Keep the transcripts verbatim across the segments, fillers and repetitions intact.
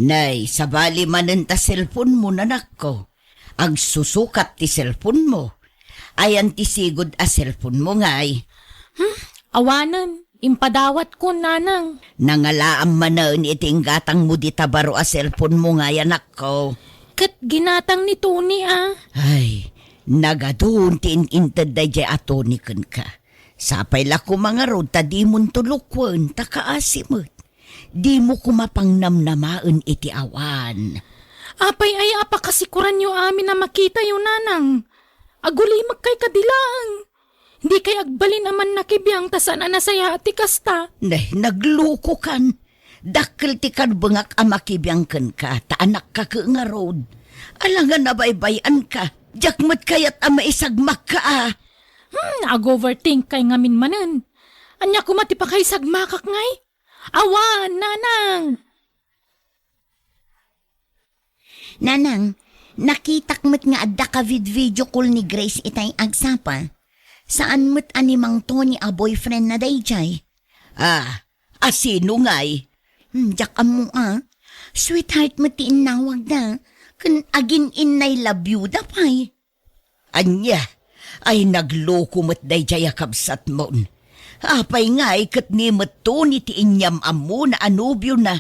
Nay, sabali manen ta cellphone mo, nanakko. Agsusukat ti cellphone mo. Ayan ti sigud a cellphone mo, ngay? Hmm? Awanen, impadawat ko, nanang. Nangalaam manen iti inggatang mo dita baro a cellphone mo, ngay, anakko. Ket ginatang ni Tony, a. Ay, nagadun ti in-inted daydiay a Tony kenka. Sapay la koma ngarud ta dimon to lukwen ta kaasi met. Dimo koma pangnamnamaen iti awan. Apay aya a pakasikuranyo amin a makitayo, nanang? Agulimek kay kadi laeng. Dikay agbalin a mannakibiang ta saan a nasayaat ti kasta. Nay, naglukokan. Dakkel ti karbengak a makibiang kenka, ta anakka ket ngarud. Alangan a baybay-anka. Diak met kayat a maisagmakka a. Hmm, ag-overthink kay ngamin manen. Ania koma ti pakaisagmakak ngay? Awan, nanang! Nanang, nakitak met nga adda ka vid-video call ni Grace itay agsapa. Saan met a ni Mang Tony a boyfriend na daydiay. Ah, a sino ngay? Hmm, diak ammo a. Sweetheart met ti innawagda. Ken agin-innay love you da pay. Ania? Ay, nagloko met daydiay a kabsatmon. Apay ngay ket ni met Tony ti inyam-ammona a nobiona?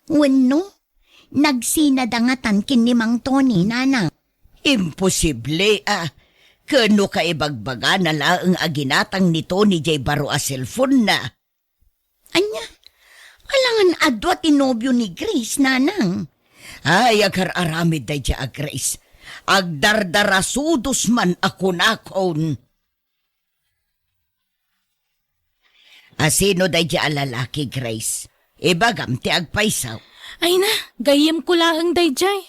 Wenno, nagsinada ngatan ken ni Mang Tony, nanang? Imposible a. Ken no kaibagbagana laeng a ginatang ni Tony diay baro a cellphone-na. Ania? Alangan a dua ti nobio ni Grace, nanang? Ay, agar-aramid daydiay a Grace. Agdardarasudos man a kunakon. A sino daydiay a lalaki, Grace? Ibagam ti agpayso. Ay na, gayyemko laeng daydiay.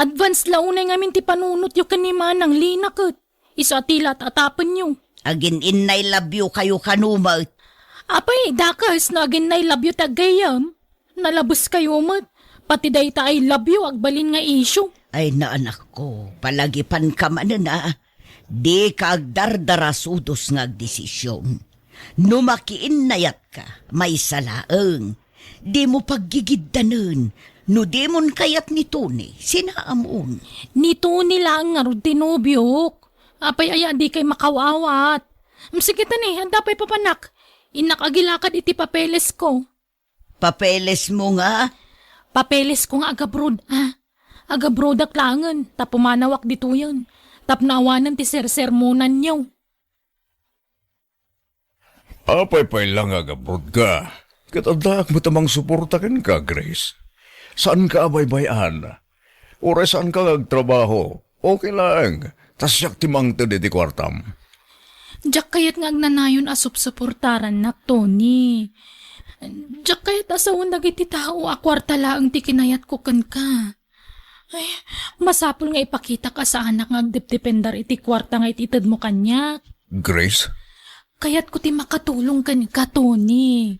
Advance la unay ngamin ti panunotyo ken ni Manang Lina ket. Isu a ti la at-atapenyo. Agin-innay love you kayo kano met. Apay, dakes no agin-innay love you ti aggayyem. Nalabes kayo met. Pati dayta I love you, agbalin nga issue. Ay, naanakko, palagipanka manen a. Dika agdardarasudos nga agdesisyon. No makiinnayatka, maysa laeng. Dimo paggigiddanen. No dimon kayat ni Tony, sinaamon. Ni Tony laeng ngarud ti nobiok. Apay aya a dikay makaw-awat? Mm, sige ta ni, adda pay papanak. Innak agilakad iti papelesko. Papelesmo nga? Papelesko nga agabroad, a. Agabroadak laengen, ta pumanawak ditoyen. Tapno awanen ti sersermonanyo. Apay pay la nga agabroadka? Ket addaak met a mangsuporta kenka, Grace. Saanka a baybay-an. Uray saanka nga agtrabaho, okay laeng. Ta siak ti mangted iti kuartam. Diak kayat nga agnanayon a supsuportarannak, Tony. Diak kayat a sawen dagiti tao a kuarta laeng ti kinayatko kenka. Ay, masapul nga ipakitak a saanak nga agdepdependar iti kuarta nga it-itedmo kaniak. Grace? Kayatko ti makatulong kenka, Tony.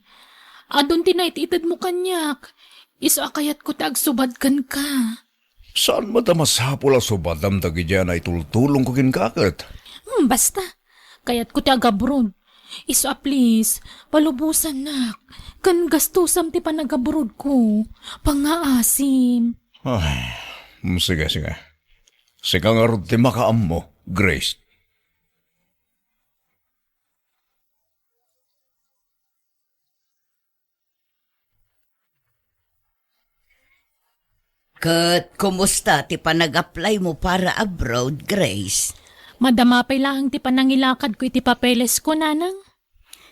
Adun ti naititedmo kaniak. Isu a kayatko ti agsubad kenka. Saan met a masapul a subadam dagiti a naitultulongko kenka ket? Hmm, basta. Kayatko ti agabroad. Isu a please, palubosannak. Ken gastusam ti panagabroadko. Pangngaasim. Ay, mm, sige, sige. Sika ngarud ti makaammo, Grace. Ket kumusta ti panag-apply mo para abroad, Grace? Madama pay laeng ti panangilakadko iti papelesko, nanang.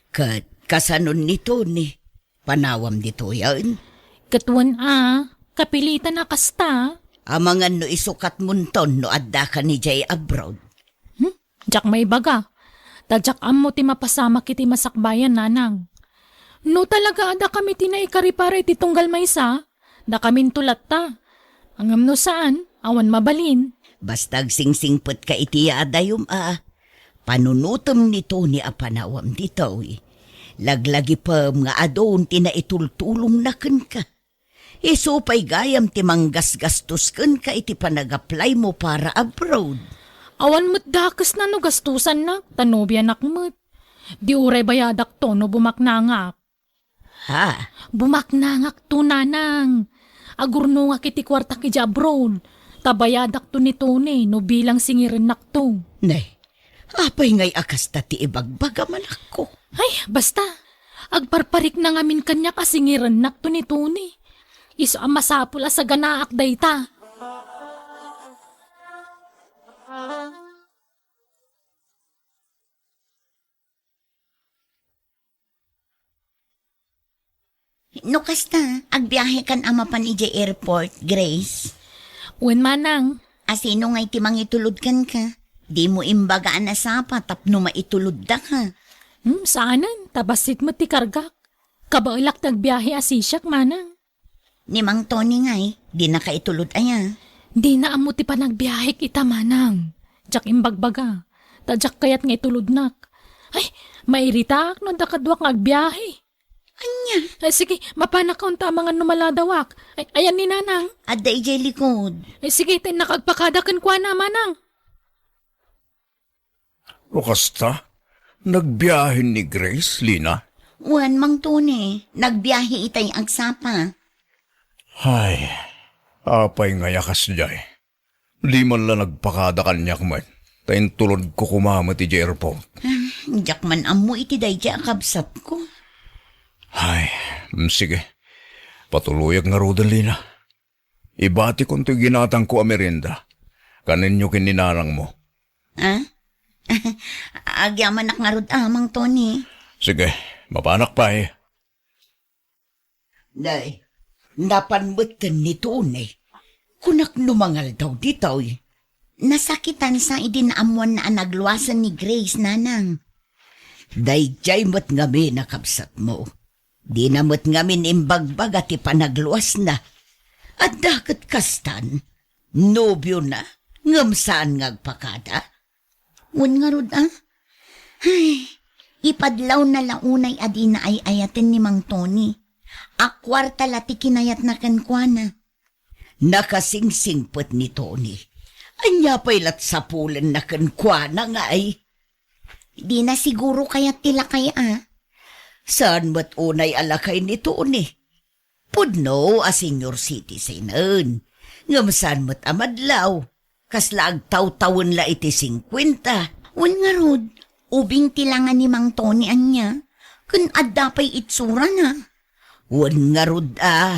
Ket kasanon ni Tony? Panawam ditoyen? Ket wen a, kapilitan a kasta. Amangan no isukatmonton no addaka idiay abroad. Hmm? Diak maibaga. Ta diak ammo ti mapasamak iti masakbayan, nanang. No talaga a dakami ti naikari para iti tunggal maysa, dakaminto latta. Ngem no saan, awan mabalin. Basta agsingsingpetka iti yaadayom a panunotem ni Tony a panawam ditoy. Laglagipem nga adun ti naitultulongna kenka. Isu pay gayam ti manggasgastos kenka iti panag-apply mo para abroad. Awan met dakesna no gastusannak, ta nobianak met. Di uray bayadakto no bumaknangak. Ha? Bumaknangakto, nanang. agurnongak iti kuartak idiay abroad, ta bayadakto ni Tony no bilang singirennakto. Ne, apay ngay a kasta ti ibagbaga, manakko? Ay, basta. Agparparikna ngamin kaniak a singirennakto ni Tony. Isu a masapul a saganaak dayta. No kasta, agbiahekan a mapan idiay airport, Grace? Wen, manang. A sino ngay ti mangitulod kenka? Dimo imbaga a nasapa tapno maitulodda ka. Hmm, saanen, ta bassit met ti kargak. Kabaelak ti agbiahe a sisiak, manang. Ni Mang Tony ngay, dinaka itulod aya? Dina ammo ti panagbiahek ita, manang. Diak imbagbaga. Ta diak kayat nga itulodnak. Ay, mairitaak no adda kaduak nga agbiahe. Ania? Ay, sige, mapanak unta amangan no maladawak. Ay, ayan ni nanang. Adda idiay likod. Ay, sige, ta innaka agpakada kenkuana, manang. No kasta, nagbiahe ni Grace, Lina? Wen, Mang Tony, nagbiahe itay agsapa. Ay, apay ngay a kasdiay? Di man la nagpakada kaniak met, ta intulodko koma met idiay airport. Ah, diak man ammo iti daydiay a kabsatko. Ay, mm, sige. Patuloyak ngaruden, Lina. Ibatikon toy ginatangko a merienda. Kanenyo ken ni nanangmo. Ah? Agyamanak ngarud a, Mang Tony. Sige, mapanak pay. Nay, napan metten ni Tony. Kunak no mangaldaw ditoy. Nasakitansa idi naammoanna a nagluasen ni Grace, nanang. Daydiay met ngamin a kabsatmo. Dina met ngamin imbagbaga ti panagluasna. Adda ket kastan, nobiona, ngem saan nga agpakada. Wen ngarud, a? Ay, ipadlawna la unay a dina ay-ayaten ni Mang Tony. A kuarta la ti kinayatna kenkuana. Nakasingsingpet ni Tony. Ania pay la't sapulenna kenkuana ngay? Dina siguro kayat ti lakay a. Saan met unay a lakay ni Tony? Pudno a senior citizenen. Ngem saan met a madlaw. Kasla agtawtawen la iti singkuenta. Wen ngarud, ubing ti langa ni Mang Tony ania? Ken adda pay itsurana. Wen ngarud a.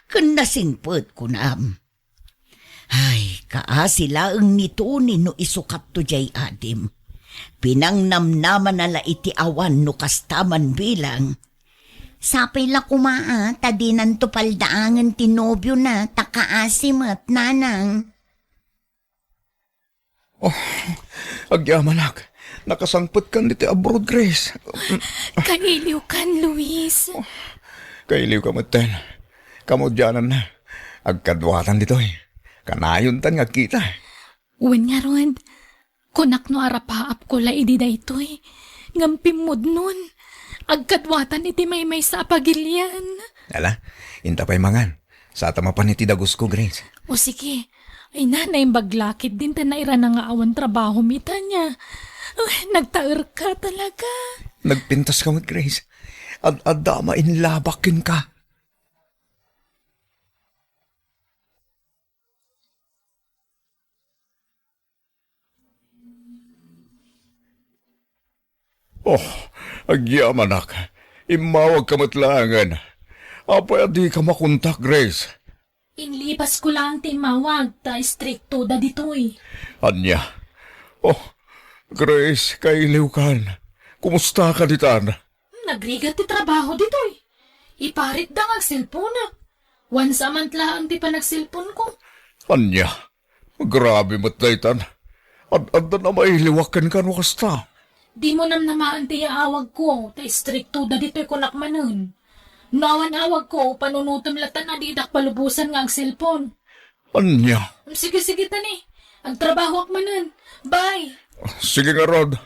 Ken nasingpet kunam. Ay, kaasi laeng ni Tony no isu katto diay adim. Pinangnamnamana la iti awan no kasta man bilang. Sapay la koma a, ta dinanto paldaangen ti nobiona, ta kaasi met, nanang. Oh, agyamanak. Nakasangpetkan ditoy abroad, Grace. Kailiwkan, Luis. Kailiwka metten. Kamaudiananna. Agkaduatan ditoy. Kanayontan nga agkita. Wen ngarud, kunak no arapaapko la idi daytoy. Ngem pimmudnon. Agkaduatan iti maymaysa a pagilian. Ala, inta pay mangan. Sata mapan iti dagusko, Grace. O sige. Ay na, naimbag la ketdin ta nairana nga awan trabaho mi, tanya. Uy, nagtaerka talaga. Nagpintaska met, Grace. Ad-adda a mainlabak kenka. Oh, agyamanak. Immawagka met laengen. Apay a dika makontak, Grace? Inlipasko laeng ti immawag, ta istrikto da ditoy. Ania? Oh, Grace, kailiwkan. Kumusta ka ditan? Nagrigat ti trabaho ditoy. Iparitda nga agselponak. Wansa man laeng ti panagselponko. Ania? Grabe met daytan. Ad-addan a mailiwak kenka no kasta. Dimo namnamaen ti yaawagko, ta istrikto da ditoy kunak manen. No awan awagko, panunotem latta a didak palubosan nga agselpon. Ania? Sige, sige, tani. Agtrabahoak manen. Bye. Sige ngarud.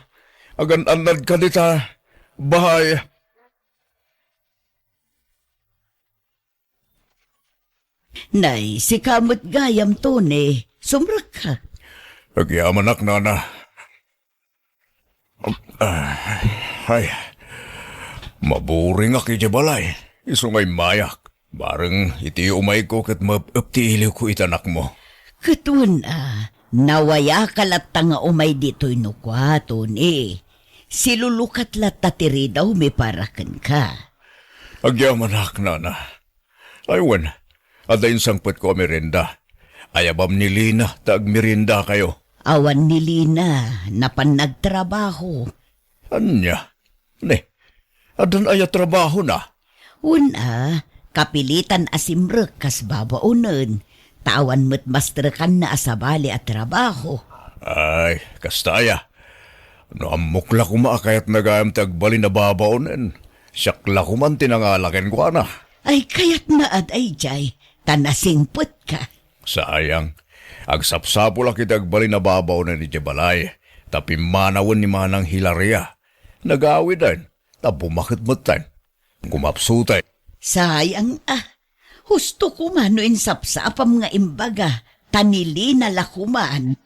Agan-annadka dita. Bye. Nay, sika met gayam, Tony. Sumrekka. Agyamanak, nana. Ah, ay, maburingak idiay balay. Isu nga immayak. Bareng iti umayko ket maep-ep ti iliwko iti anakmo. Ket wen a, nawayaka latta nga umay ditoy no kua, Tony. Silulukat latta ti ridawmi para kenka. Agyamanak, nana. Ay wen, adda insangpetko a merienda. Ayabam ni Lina ta agmeriendakayo. Awan ni Lina, napan nagtrabaho. Ania? Ne, addan aya trabahona? Wen a, kapilitan a simrek kas babaonen, ta awan met mastrekanna a sabali a trabaho. Ay, kasta aya. No ammok la koma a kayatna gayam ti agbalin a babaonen, siak la koman ti nangala kenkuana. Ay, kayatna a daydiay, ta nasingpetka. Sayang, agsapsapulak iti agbalin a babaonen idiay balay, ta pimmanawen ni Manang Hilaria. Nagawiden, ta bumaket metten. Gumapsuten. Sayang a. Husto koma no insapsapam nga imbaga, ta ni Lina la koman.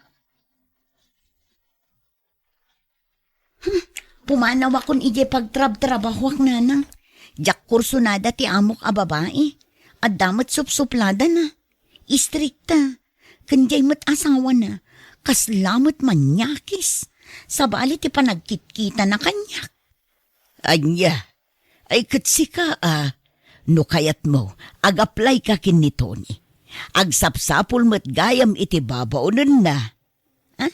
Hmm, pumanawakon idiay pagtrabtrabahoak, nanang. Diak kursunada ti amok a babai. Adda met supsupladana. Istrikta. Ken diay met asawana. Kasla met manyakis. Sabali ti panagkitkitana kaniak. Ania? Ay ket sika a, no kayatmo, agaplayka ken ni Tony. Agsapsapul met gayam iti babaonenna. Ha?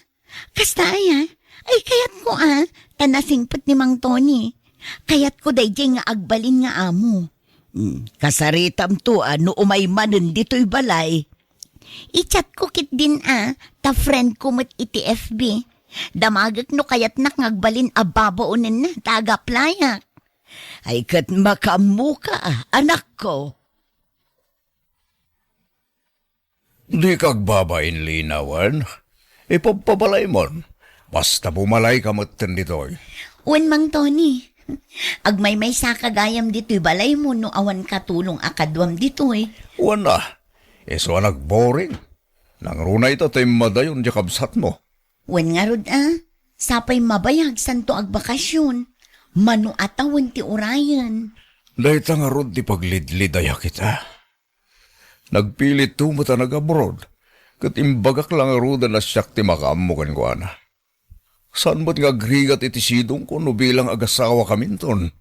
Kasta aya? Ay kayatko a, ta nasingpet ni Mang Tony. Kayatko daydiay nga agbalin nga amo. Hmm, kasaritamto a no umay manen ditoy balay. I-chatko ketdin a, ta friendko met iti F B. Damagek no kayatnak nga agbalin a babaonenna ta agaplayak. Ay ket makaammoka a, anakko. Dika agbabain, Lina, wen? Ipabpabalaymon. Basta bumalayka metten ditoy. Wen, Mang Tony. Agmaymaysaka gayam ditoy balaymo no awan katulong a kaduam ditoy. Wen a, isu a nagboring. Nangruna ita ta immadayon diay kabsatmo. Wen ngarud a, sapay mabayag santo agbakasyon. Mano a tawen ti urayen. Dayta ngarud ti paglidlidayak ita. Nagpilitto met a nag-abroad, ket imbagak la ngaruden a siak ti makaammo kenkuana. Saan met nga agrigat iti sidongko no bilang agasawakaminton.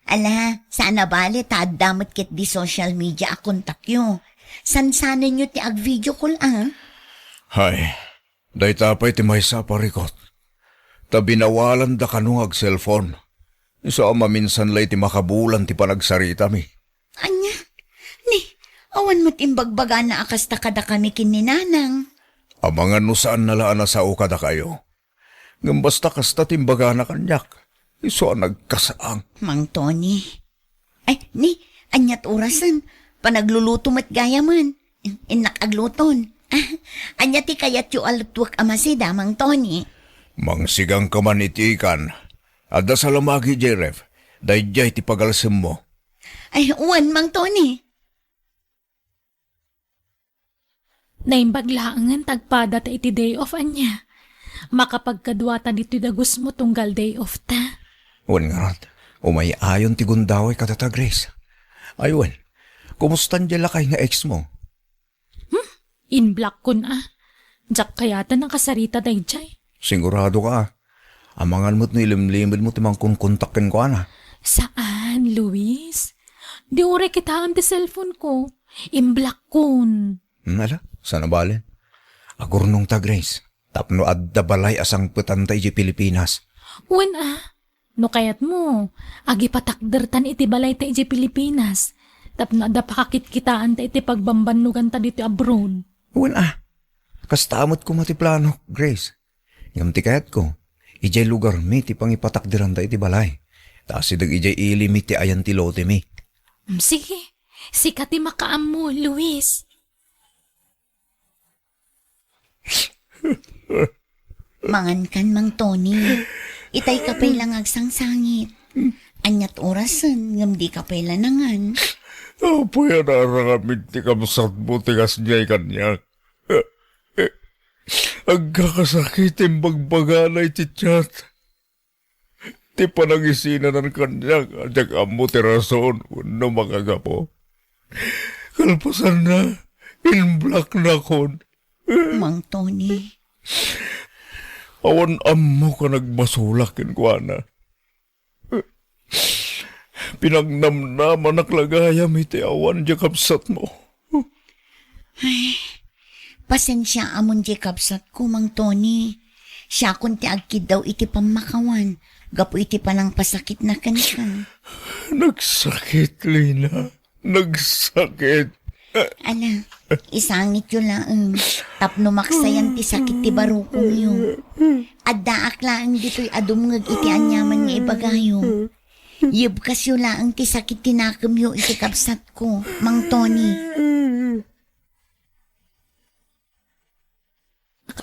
Ala, saan a bale ta adda met ketdi social media a kontakyo. Sansanenyo ti ag-video call a. Hay, dayta pay ti maysa a parikut. Ta binawalanda kano nga ag-cellphone. Isu a maminsan la iti makabulan ti panagsaritami. Ania? Ni, awan met imbagbagana a kasta kadakami ken ni Nanang. Amangan no saanna la a nasao kadakayo. Ngem basta kasta ti imbagana kaniak, isu a nagkasaang. Mang Tony. Ay, ni, aniat orasen? Panagluluto met gayamen. Innak agluton. Ah, ania ti kayatyo a lutuek a masida, Mang Tony? Mangsigangka man iti ikan. Adda salamagi, Jeref. Daydiay ti pagalsemmo. Ay, wen, Mang Tony. Naimbag laengen ta agpadata iti day off, ania? Makapagkaduata ditoy dagusmo tunggal day off ta. Wen ngarud, umay-ayon ti gundaway kadata, Grace. Ay wen, kumustan diay lakay nga ex mo? Hmm? Inblock-kon a. Diak kayat a nakasarita daydiay. Sigurado ka a. Amangan met no ilimlimedmo ti mangkonkontak kenkuana. Saan, Luis? Di uray kitaem ti cellphone ko. Inblock-kon. Hmm, ala, saan a bale? Agurnongta, Grace. Tapno adda balay a sangpetanta idiay Pilipinas. Wen a, no kayatmo, agipatakdertan iti balayta idiay Pilipinas. Tapno adda pakakitkitaanta iti pagbambannoganta ditoy abroad. Wen a, kasta met koma ti planok, Grace. Ngem ti kayatko, idiay lugarmi ti pangipatakderanta iti balay. Ta asideg idiay ilimi ti ayan ti lotemi. Mm, sige, sika ti makaammo, Luis. Mangankan, Mang Tony. Itay ka pay la nga agsangsangit. Aniat orasen, ngem di ka pay la nangan. Apay a naaramin ti kabsatmo ti kasdiay kaniak? Agkakasakit ti imbagbagana iti chat. Ti panangisinanan kaniak a diak ammo ti rason wenno makagapu. Kalpasanna, in-blocknakon. Mang Tony. Awan ammok a nagbasolak kenkuana. Pinagnamnamanak la gayam iti awan diay kabsatmo. Ay, pasensiaamon diay kabsatko, Mang Tony. Siakon ti agkiddaw iti pammakawan gapu iti panangpasakitna kenka. Nagsakit, Lina. Nagsakit. Ala, isangityo laeng tapno maksayan ti sakit ti barukongyo. Addaak laeng ditoy a dumngeg iti aniaman nga ibagayo. Yebkasyo laeng ti sakit ti nakemyo iti kabsatko, Mang Tony.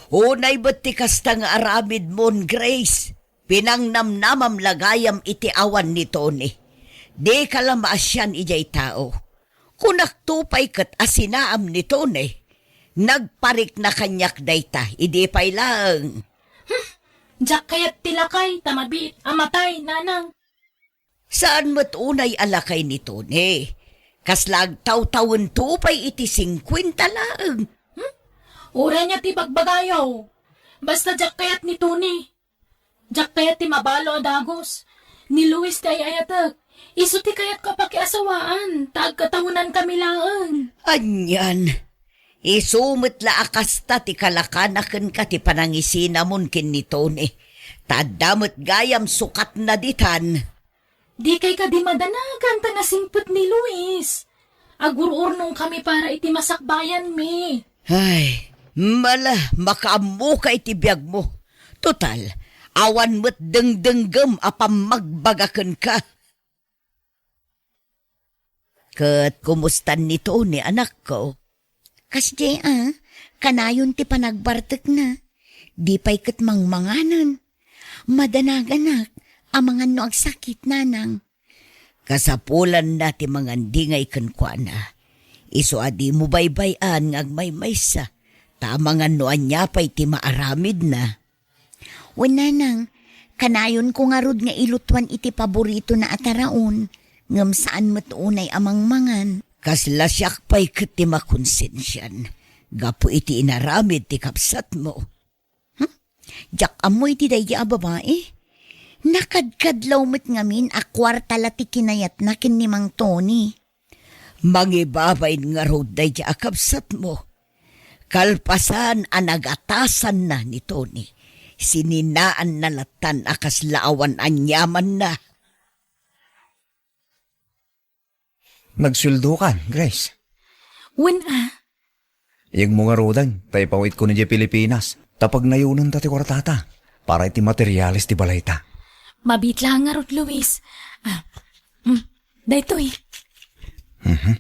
Unay met ti kasta nga aramidmon, Grace. Pinangnamnamam la gayam iti awan ni Tony. Dika la maasian idiay tao. Kunakto pay ket a sinaam ni Tony. Nagparikna kaniak dayta, idi pay laeng. Hmm, diak kayat ti lakay ta mabiit a matay, nanang. Saan met unay a lakay ni Tony. Kasla agtawtawento pay iti singkuenta laeng. Hmm? Uray ania ti bagbagayo. Basta diak kayat ni Tony. Diak kayat ti mabalo a dagus. Ni Luis ti ay-ayatek. Isu ti kayatko a pakiasawaan, ta agkatawenankami laeng. Anian? Isu met la a kasta ti kalakana kenka ti panangisinamon ken ni Tony. Ta adda met gayam sukatna ditan. Dikay kadi madanagan ta nasingpet ni Luis. Agur-urnongkami para iti masakbayanmi. Ay, mala, makaammoka iti biagmo. Total, awan met dengdenggem a pammagbaga kenka. Ket kumustan ni Tony, anakko? Kasdiay a, kanayon ti panagbartekna. Di pay ket mangmanganen. Madanaganak, amangan no agsakit, nanang. Kasapulanna ti mangandingay kenkuana. Isu a dimo baybay-an nga agmaymaysa, ta amangan no ania pay ti maaramidna. Wen, nanang, kanayonko ngarud nga ilutuan iti paboritona a taraon, ngem saan met unay a mangmangan. Kasla siak pay ket ti makonsensian gapu iti inaramid ti kabsatmo. Hmm? Diak ammo iti daydi a babai. Nakadkadlaw met ngamin a kuarta la ti kinayatna ken ni Mang Tony. Mangibabain ngarud daydi a kabsatmo. Kalpasan a nagatasanna ni Tony, sininaanna lattan a kasla awan aniamanna. Nagsueldokan, Grace? Wen a. Iyegmo ngaruden, ta ipawitko idiay Pilipinas, ta pagnayonenta ti kuartata para iti materiales ti balayta. Mabiit la ngarud, Luis. Ah, mm, daytoy. Mhm.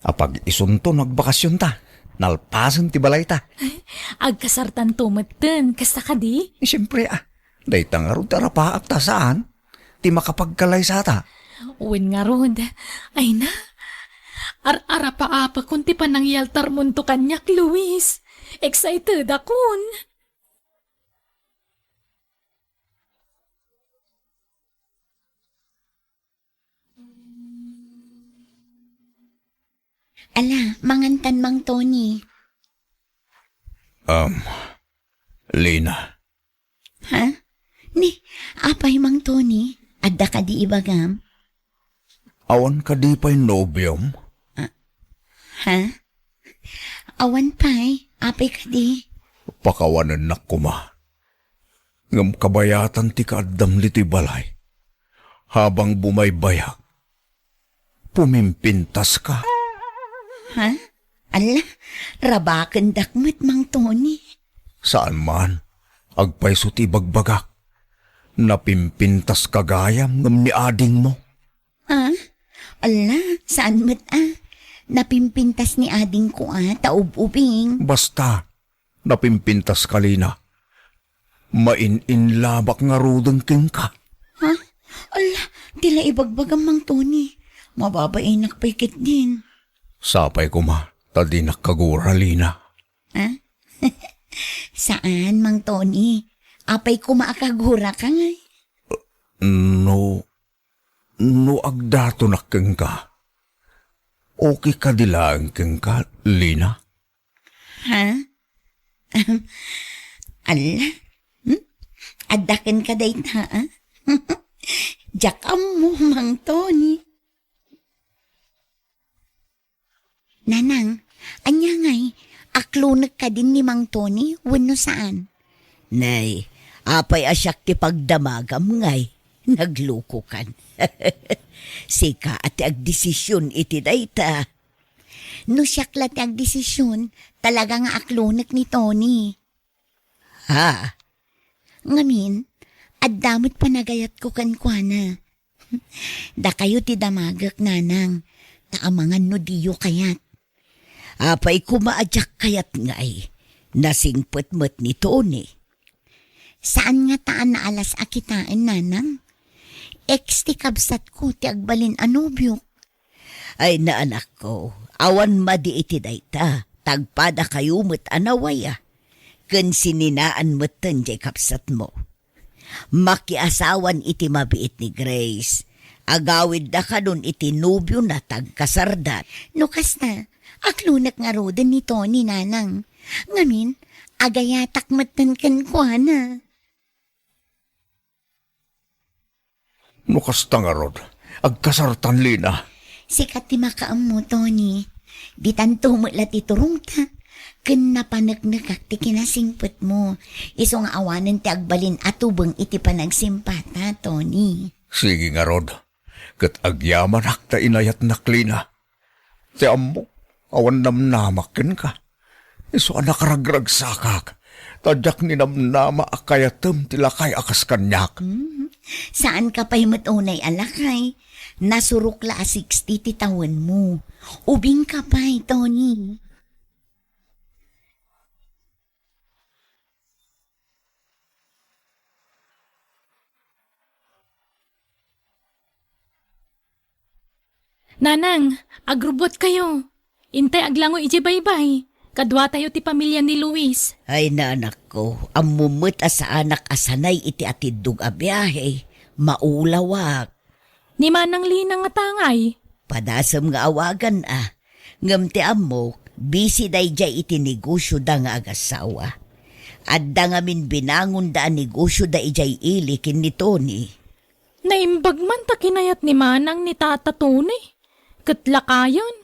Apag-isunto no agbakasionta, nalpasen ti balayta. Agkasartanto metten, kasta kadi? Siempre, ah. Dayta ngarud ti arapaak ta saan ti makapagkalaysata. Wen ngarud, ay na, ar-arapaapakon ti panangyaltarmonto kaniak, Luis. Excited akon. Ala, mangantan, Mang Tony. Um, Lina. Ha? Ni, apay, Mang Tony? Adda kadi ibagam? Awan kadi pay nobiom? Ah, ha? Awan pay, apay kadi? Pakawanennak koma. Ngem kabayatan ti kaaddam ditoy balay. Habang bumaybayak, pumimpintaska. Ha? Ala, rabakendak met, Mang Tony. Saan man, agpayso ti ibagbagak. Napimpintaska gayam ngem ni adingmo. Ah? Ala, saan met a. Napimpintas ni adingko a, ta ub-ubing. Basta, napimpintaska, Lina. Main-inlabak ngaruden kenka. Ha? Ala, ti la ibagbagam, Mang Tony. Mababainak pay ketdin. Sapay koma, ta dinak kagura, Lina. Ha? Saan, Mang Tony. Apay koma a kaguraka ngay? No, no agdatonak kenka, Okay kadi laeng kenka, Lina? Ha? Alla? Hmm? Adda kenka dayta, a? Diak ammo, Mang Tony. Nanang, ania ngay, aklonek kadin ni Mang Tony wenno saan? Nay, apay a siak ti pagdamagam ngay? Naglukokan. Sika a ti agdesision iti dayta. No siak la ti agdesision, talaga nga aklonek ni Tony. Ha? Ngamin, adda met panagayatko kenkuana. Dakayo ti damagek, nanang, ta amangan no diyo kayat. Apay koma a diak kayat ngay, nasingpet met ni Tony. Saan ngata a naalas a kitaen, nanang? Ex ti kabsatko ti agbalin a nobiok. Ay, naanakko, awan madi iti dayta, ta agpadakayo met a nawaya. Ken sininaan metten diay kabsatmo. Makiasawan iti mabiit ni Grace. Agawidda kadon iti nobiona ta agkasarda. No kasta, aklonek ngaruden ni Tony, nanang. Ngamin, agayatak metten kenkuana. No kasta ngarud, agkasartan, Lina. Sika ti makaammo, Tony. Ditanto met la ti turongta. Ken napaneknekak ti kinasingpetmo. Isu nga awanen ti agbalin a tubeng iti panagsimpata, Tony. Sige ngarud, ket agyamanak ta inayatnak, Lina. Ti ammok, awan namnamak kenka. Isu a nakaragragsakak, ta diak ninamnama a kayatem ti lakay a kas kaniak. Hmm. Saanka pay met unay a lakay. Nasurok la a sixty ti tawenmo. Ubingka pay, Tony. Nanang, agrubbuatkayo. Intay aglangoy idiay baybay. Kaduatayo ti pamilia ni Luis. Ay, nanakko, ammom met a saanak a sanay iti atiddog a biahe. Maulawak. Ni Manang Lina ngata ngay? Padasem nga awagan a. Ngem ti ammok, busy daydiay iti negosioda nga agassawa. Adda ngamin binangonda a negosioda idiay ili ken ni Tony. Naimbag man ta kinayat ni Manang ni Tata Tony. Ket lakayen.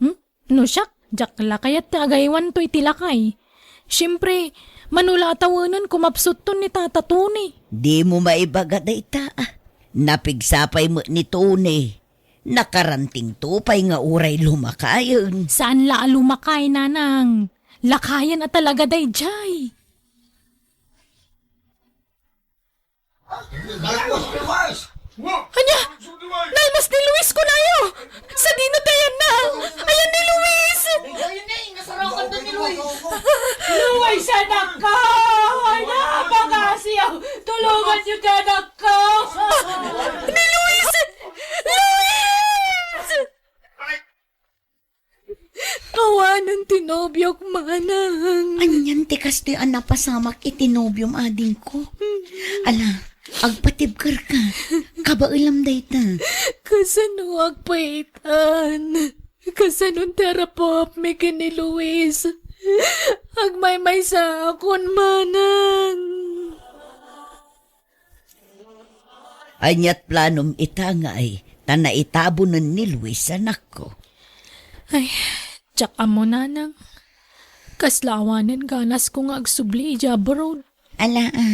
Hmm? No siak, diak la kayat ti agaywanto iti lakay. Siempre, mano la a tawenen kumapsutton ni Tata Tony. Dimo maibaga dayta, a. Napigsa pay met ni Tony. Nakarantingto pay nga uray lumakayen. Saan la a lumakay, Nanang. Lakayen a talaga daydiay. Ania? Nalmas ni Luis kunayo! Sadino ti ayanna? Ayan ni Luis! Luis, anakko! Ay, napakasiyaw! Tulunganyo ti anakko! Ni Luis! Luis! Awanen ti nobiok, Manang. Anian ti kastoy a napasamak iti nobiom, adingko? Ala, agpatibkerka. Kabaelam dayta. Kasano agpaitan? Kasano ti arapupmi ken ni Luis? Agmaymaysaakon, Manang. Aniat planom ita nga ay, ta naitabonen ni Luis, anakko? Ay, diak ammo, Nanang. Kasla awanen ganasko nga agsubli idiay abroad. Ala, a.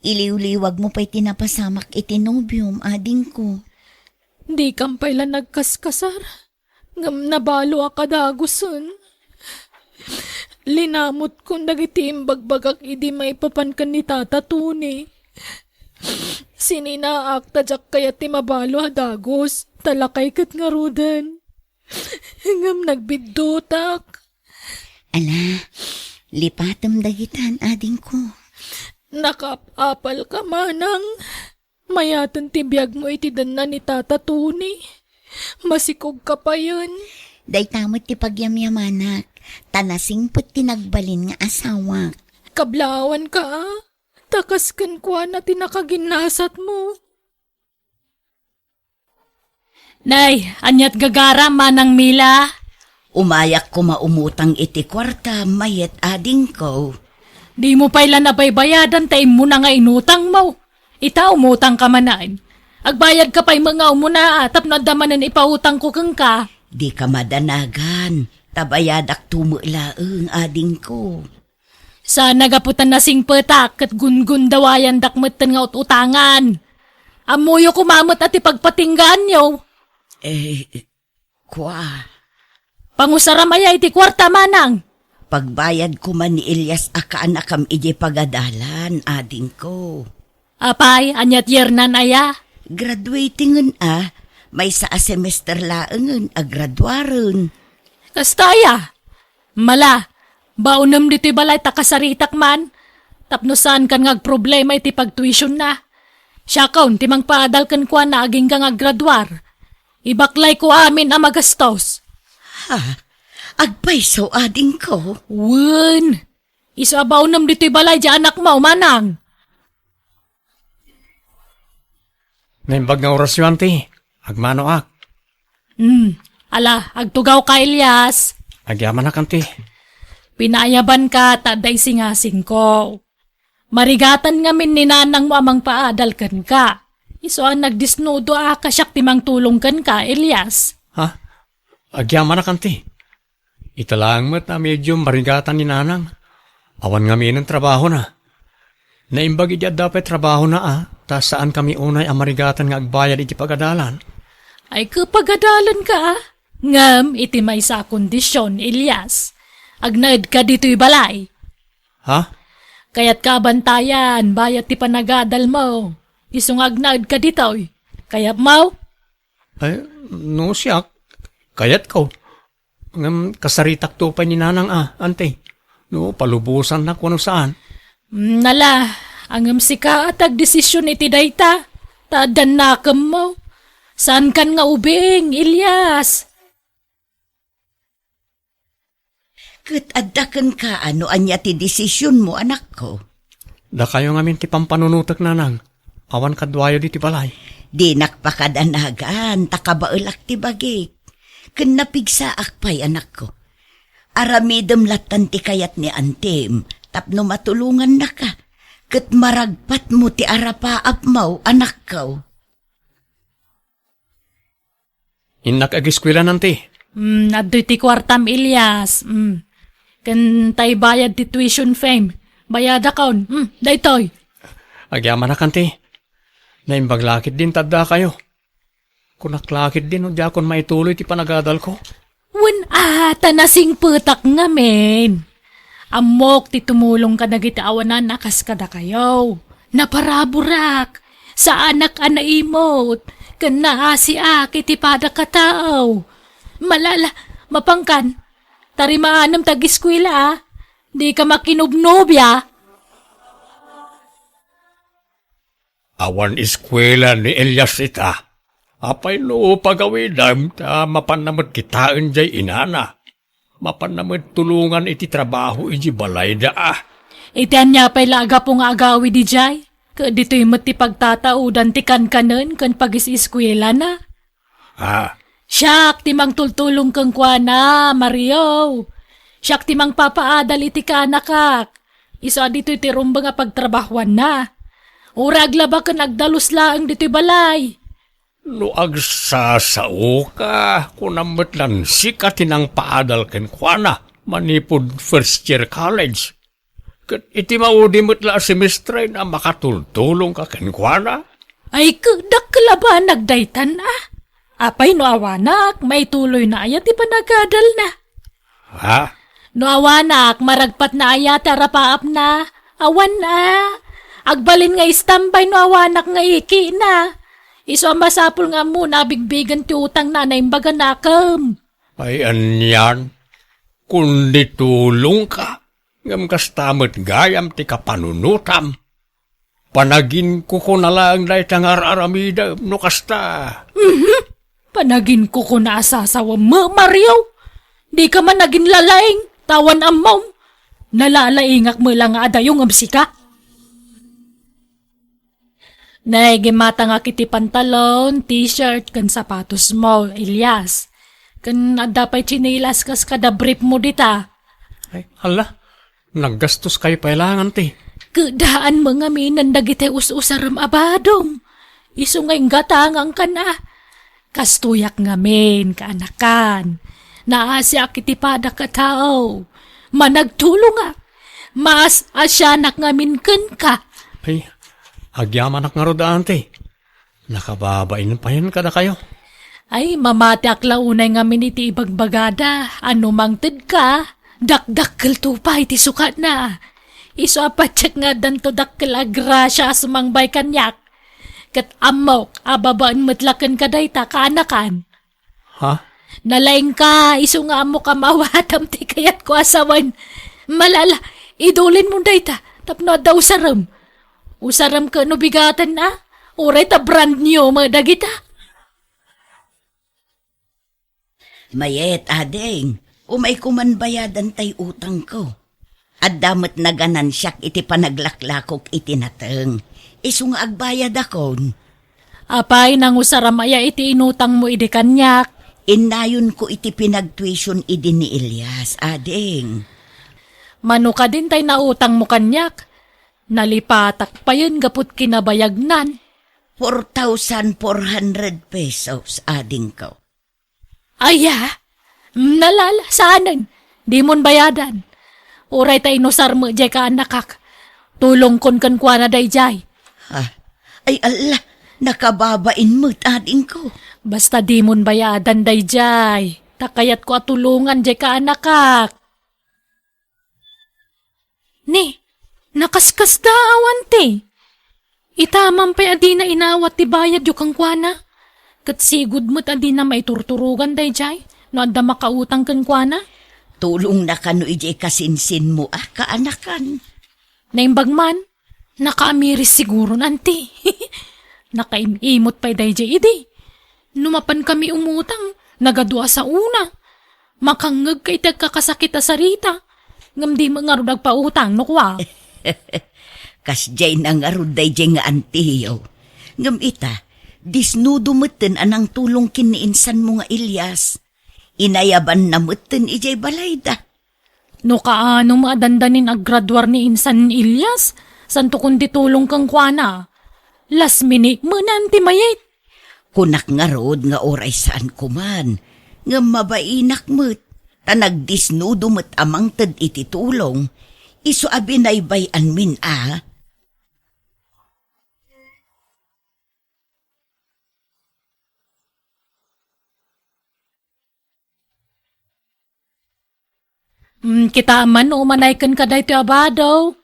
Iliwliwagmo pay ti napasamak iti nobiom, adingko. Dikan pay la nagkaskasar. Ngem nabalo a kadagusen. Linamutkon dagiti imbagbagak idi maipapan ken ni Tata Tony. Sininaak ta diak kayat ti mabalo a dagus, ta lakay ket ngaruden. Ngem nagbiddutak. Ala, lipatem dagitan, adingko. Nakaap-apalka, Manang. Mayaten ti biagmo iti denna ni Tata Tony. Masikogka payen. Dayta met ti pagyamyamanak, ta nasingpet ti nagbalin nga asawak. Kablaawanka, a? Ta kas kenkuana ti nakaginnasatmo. Nay, aniat gagaram, Manang Mila? Umayak koma umutang iti kuarta, mayat adingko. Dimo pay la nabaybayadan ta immuna nga inutangmo. Ita, umutang ka manen. Agbayad ka pay met nga umuna, tapno adda manen ipautangko kenka. Di ka madanagan, ta bayadak tumo laeng, adingko. Sana gapu ta nasingpetak ket gungundawayandak metten nga ut-utangan. Ammoyo koma met a ti pagpatinggaanyo. Eh, kua. Pangusaram aya iti kuarta, Manang? Pagbayad koma ni Elias a kaanakam idiay pagadalan, adingko. Apay, ania ti yernan aya? Graduating-en a, maysa a semester laengen a graduaren. Kasta aya? Mala, baonem ditoy balay ta kasaritak man, tapno saankan nga agproblema iti pagtuisionna. Siakon ti mangpaadal kenkuana agingga nga aggraduar. Ibaklayko amin a magastos. Ha? Agpayso, adingko? Wen, isu a baonem ditoy balay diay anakmo, Manang. Naimbag nga orasyo, anti. Agmanoak. Hmm. Ala, agtugawka, Elias. Agyamanak, anti. Pinaayabanka ta adda isingasingko. Marigatan ngamin ni nanangmo a mangpaadal kenka. Isu a nagdisnudo a kasiak ti mangtulong kenka, Elias. Ha? Agyamanak, anti. Ita laeng met a medium marigatan ni nanang. Awan ngaminen trabahona. Naimbag idi adda pay trabahona a, ta saankami unay a marigatan nga agbayad iti pagadalan. Ay, ket pagadalanka a. Ngem iti maysa a kondisyon, Elias, agnaedka ditoy balay. Ha? Kayatka a bantayan, bayat ti panagadalmo. Isu nga agnaedka ditoy. Kayatmo? Ay, no siak, kayatko. Ngem kasaritakto pay ni nanang a, anti. No palubosannak wenno saan. Mm, nala, ngem sika a ti agdesisyon iti dayta, ta addan nakemmo. Saankan nga ubing, Elias. Ket adda kenka no ania ti desisyonmo, anakko? Dakayo ngamin ti pampanunotek, nanang. Awan kaduayo ditoy balay. Dinak pakadanagan, ta kabaelak ti bagik. Ken napigsaak pay, anakko. Aramidem lattan ti kayat ni antim tapno matulongannaka. Ket maragpatmo ti arapaapmo, anakko. Innak ageskuela, anti. Mm, adtoy ti kuartam, Elias. Mm. Ken tay bayad ti tuition feem. Bayadakon. Mm, daytoy. Agyamanak, anti. Naimbag la ketdin ta addakayo. Kunak la ketdin no diakon maituloy ti panagadalko. Wen a, ta nasingpetak ngamin. Ammok ti tumulong kadagiti awanan a kas kadakayo. Naparaburak. Saanak a naimut. Ken naasiak iti padak a tao. Malala, mapankan. Tarimaanem ta ageskuela a. Dika makinubnobia. Awan eskuela ni Elias ita. Apay no pagawidem ta mapanna met kitaen jay inana? Mapanna met tulongan iti trabaho iti balayda a. Iti ania pay la a gapu nga agawid idiay? Ket ditoy met ti pagtataodan ti kankanen ken pagis-eskuelana. Ha? Siak ti mangtultulong kenkuana, Mario. Siak ti mangpapaadal iti kaanakak. Isu a ditoy ti rumbeng a pagtrabahuanna. Uray aglaba ken agdalus laeng ditoy balay. No agsasaoka, kunam met lan sika ti nangpaadal kenkuana manipud first year college. Ket iti maudi met la a semestre a makatultulongka kenkuana? Ay, ket dakkel a banag daytan a. Apay no awanak, maituloyna aya ti panagadalna? Ha? No awanak, maragpatna aya ti arapaapna? Awan a. Agbalin nga istambay no awanak nga ikina. Isu a masapul nga ammona a bigbigen ti utangna a naimbag a nakem. Ay, anian? Kundi tulongka. Ngem kasta met gayam ti kapanunotam. Panaginkukuna laeng dayta nga ar-aramidem no kasta. Mhm. Panaginkukuna a sasawem, Mario. Dika man aginlalaing, ta awan ammom. Nalalaingak met la nga adayo ngem sika. Nay, gimmatangak iti pantalon, t-shirt, ken sapatos mo, Elias. Ken adda pay tsinelas kas kada brief mo dita. Ay, hala, naggastos kayo pay langan ti. Kedaan mo ngamin dagiti us-usarem a badom. Isu nga inggatangangkan a. Kastoyak ngamin, kaanakan. Naasiak iti padak a tao. Managtulongak. Maas-asianak ngamin kenka. Ay, agyamanak ngarud, auntie. Nakababain payen kadakayo. Ay, mamatiak la unay ngamin iti ibagbagada. Ano mangted ka? Dakdakkel to pay ti sukatna. Isu a patiek nga addanto dakkel a grasia a sumangbay kaniak. Ket ammok a babaen met la kenka dayta kaanakan. Ha? Nalaingka, isu nga ammok a maawatam ti kayatko a sawen. Malala, idulinmo dayta tapno adda usarem. Usarem ket no bigaten a, uray ta brand new met dagita. Mayet, ading, umayko man bayadan tay utangko. Adda met naganansiak iti panaglaklakok iti nateng. Isu nga agbayadakon. Apay, nangusaram aya iti inutangmo idi kaniak? Innayonko iti pinagtuition idi ni Elias, ading. Mano kadin tay nautangmo kaniak? Nalipatak payen gaput kinabayagnan. Four thousand four hundred pesos, adingko. Aya? Nalala, saanen? Dimon bayadan. Uray ta inusar met jay kaanakak. Tulongkon kenkuana dayjay. Ha? Ay, alla, nakababain met, adingko. Basta dimon bayadan dayjay. Ta kayatko a tulongan jay kaanakak. Ni, nakaskasda awan ti. Itaman pay a dina inawat ti bayadyo kenkuana. Ket sigud met a dina maiturturogan dayjay no adda makautang kenkuana. Tulongna kano idiay kasinsinmo a kaanakan. Naimbag man, nakaamiris siguron, anti. Nakaim-imot pay dayjay idi. No mapan kami umutang, nagadu a saona. Makangngeg ka iti agkakasakit a sarita, ngem di met ngarud agpautang no kua. Kasdiay na ngarud dayjay nga antiyo. Ngem ita, disnudo metten a nangtulong ken ni insanmo nga Elias. Inayabanna metten idiay balayda. No kaano met a dandanin aggraduar ni insan Elias, santo kundi tulong kenkuana. Last minute menan ti mayat. Kunak ngarud nga uray saanko man, ngem mabainak met, ta nagdisnudo met a mangted iti tulong, isu a binaybay-anmin a. Mm, kita man no umanay kenka daytoy a bado.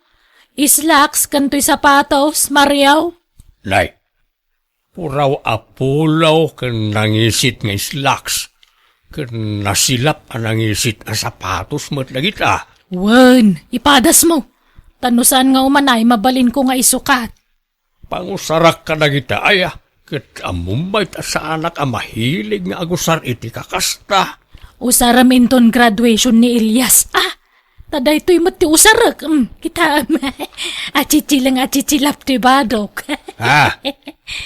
Slacks ken toy sapatos, Mario. Nay, puraw a pulaw ken nangisit nga slacks. Ken nasilap a nangisit a sapatos met dagita. Wen, ipadasmo. Ta no saan nga umanay, mabalinko nga isukat. Pangusarak kadagita aya, ket ammom met a saanak a mahilig nga agusar iti kakasta. Usarem inton graduation ni Elias. Ah, ta daytoy met ti usarek. Mm, kitaem. Atsitsila nga atsitsilap ti badok. Ah,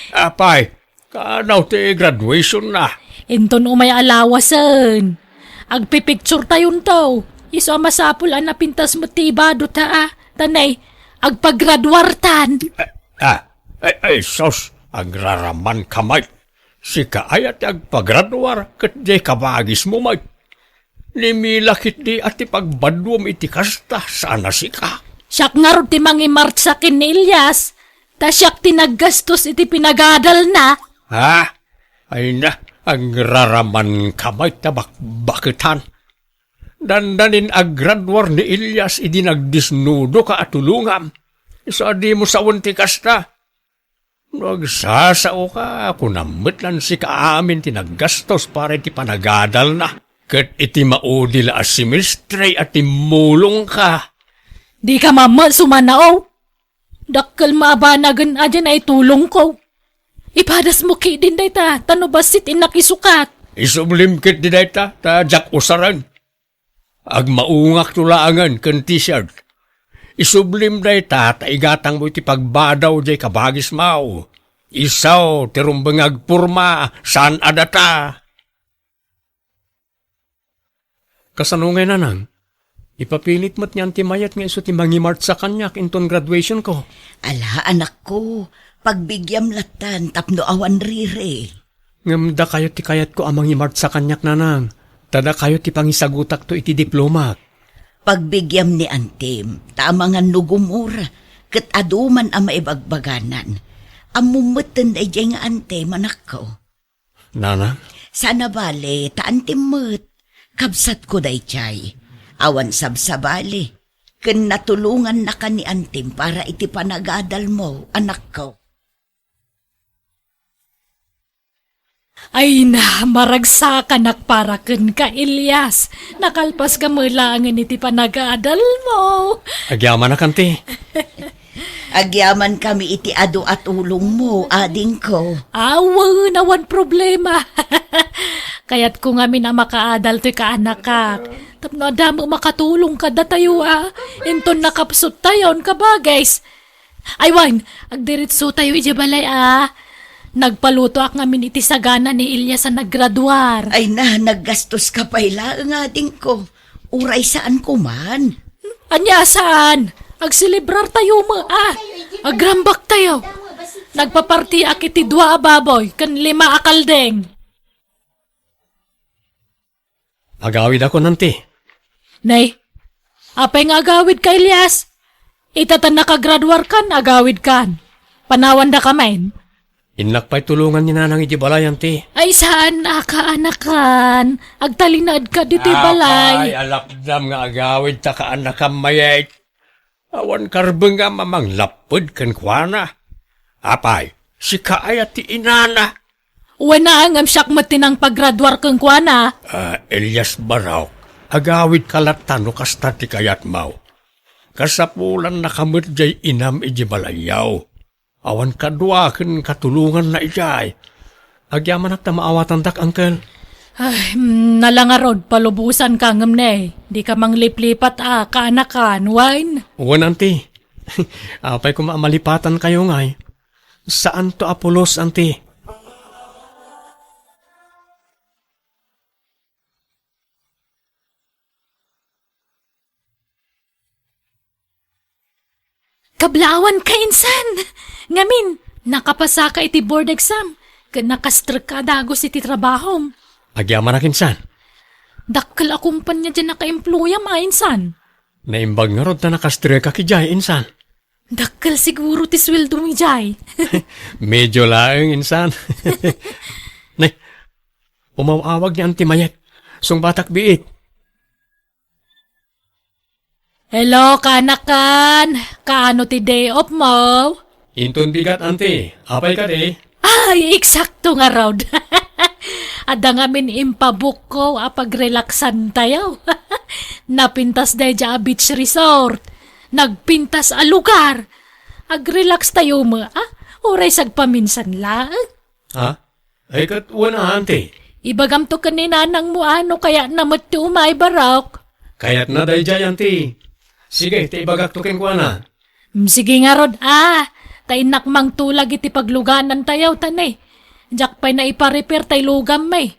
apay, kanaw ti graduation na. Inton umay a lawasen. Agpipicture tayonto. Isu a masapul a napintas met ti ibado ta, ah. Tanay, agpagraduartan. Ah, ay, ay, sus, agraraman ka, Mike. Sika aya ti agpagraduar ket diay kabagismo, Mike. Ni Mila ketdi a ti pagbaduam iti kasta, saan a sika. Siak ngarud ti mangimartsa ken ni Elias, ta siak ti naggastos iti pinagadalna. Ha? Ay na, agraraman ka, Mike, ta bakbaketan. Dandanin aggraduar ni Elias idi nagdisnudo ka a tulongam. Isu a dimo sawen ti kasta. No agsasaoka, kunam met lan sika amin ti naggastos para iti panagadalna. Ket iti maudi la a semestre a timmulongka. Dika mammet sumanao. Dakkel maabanagen a diay naitulongko. Ipadasmo ketdin dayta, ta no bassit innak isukat. Isublim ketdi dayta, ta diak usaren. Agmaungakto laengen ken t-shirt. Isublim dayta ta igatangmo iti pagbadaw diay kabagismo. Isu ti rumbeng nga agpurma, saan a data. Kasano ngay, nanang? Ipapilit met ni Auntie Mayet nga isu ti mangimartsa kaniak inton graduationko. Ala, anakko, pagbigyam lattan tapno awan riri. Ngem dakayo ti kayatko a mangimartsa kaniak, nanang. Ta dakayo ti pangisagutakto iti diplomak. Pagbigyam ni Antim, ta amangan no gumura, ket adu man a maibagbaganan. Ammom metten daydiay nga Antim, anakko. Nanang? Saan a bale, ta Antim met. Kabsatko daydiay. Awan sabsabali. Ken natulongannaka ni Antim para iti panagadalmo, anakko. Ay na, maragsakanak para kenka, Elias. Nakalpaska met laengen iti panagadalmo. Agyamanak, Anti. Agyamankami iti adu a tulongmo, adingko. Awan, awan problema. Kayatko ngamin a makaadal toy kaanakak. Tapno adda met makatulong kadatayo a. Inton nakapsuttayon, kabagis. Ay wen, agdiretsotayo idiay balay a. Nagpalutoak ngamin iti sagana ni Elias a naggraduar. Ay na, naggastoska pay laeng, adingko. Uray saanko man. Ania saan? Agselebrartayo met a. Agrambaktayo. Nagpapartiak iti dua a baboy ken lima a kaldeng. Agawidakon, Anti. Nay, apay nga agawidka, Elias? Ita ta nakagraduarkan, agawidkan. Panawandaka met. Innak pay tulongan ni Nanang idiay balay, Anti. Ay, saan a kaanakan? Agtalinaedka ditoy balay. Apay, alapdam nga agawidta kaanakam, Mayet. Awan karbengam a manglapped kenkuana. Apay, sika aya ti inana? Wen a, ngem siak met ti nangpagraduar kenkuana. Ah, Elias Barok, agawidka latta no kasta ti kayatmo. Kasapulannaka met diay inam idiay balayyo. Awan kadua ken katulonganna idiay. Agyamanak ta maawatandak, Uncle. Ay, mm, nala ngarud, palubosanka ngem ne, dika mangliplipat a kaanakan, wen? Wen, Auntie. Apay koma a malipatankayo ngay? Saanto a pulos, Auntie. Kablaawanka, insan! Ngamin, nakapasaka iti board exam, ket nakastrekka a dagus iti trabahom. Agyamanak, insan. Dakkel a kumpanya diay nakaemployam a, insan. Naimbag ngarud ta nakastrekka idiay, insan. Dakkel siguro ti sueldom idiay. Medyo laeng, insan. Nay, umaw-awag ni Auntie Mayet. Sungbatak biit. Hello, kaanakan! Kaano ti day off mo? Inton bigat, Auntie. Apay kadi? Ay, eksakto ngarud. Adda ngamin impabukko a pagrelaksantayo. Napintas daydiay a beach resort. Nagpintas a lugar. Agrelakstayo met, a? Uray sagpaminsan laeng. Ha? Ay, ket wen a, Auntie. Ibagamto ken ni nanangmo a no kayatna met ti umay, Barok. Kayatna daydiay, Auntie. Sige, ta ibagakto kenkuana. Mm, sige ngarud a. Ta innak mangtulag iti pagluganantayo, ta ne, diak pay naipa-repair tay lugam, may.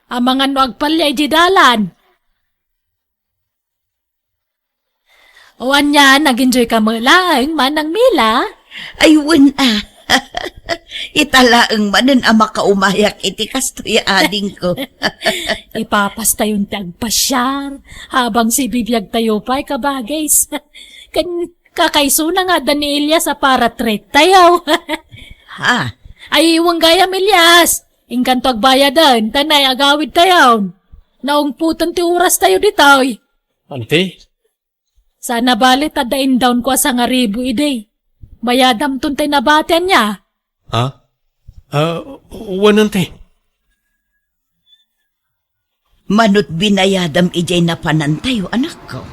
Amangan no agpalia idiay dalan. O ania, nag-enjoy ka met laeng, Manang Mila? Ay, wen a. Ita laeng manen a makaumayak iti kastoy, adingko. Ipapastayon ti agpasiar, habang sibibiagtayo pay, kabagis. Ken kakaisuna nga adda ni Elias a para treat tayo. Ha? Ay, wen gayam, Elias. Inkanto agbayaden, ta nay agawidtayon. Naungpoten ti orastayo ditoy. Auntie? Saan a bale ta adda indawnko a sangaribu idi. Bayadamton tay nabati, ania? Ha? Ah, wen, Auntie. Manut binayadam idiay napanantayo, anakko?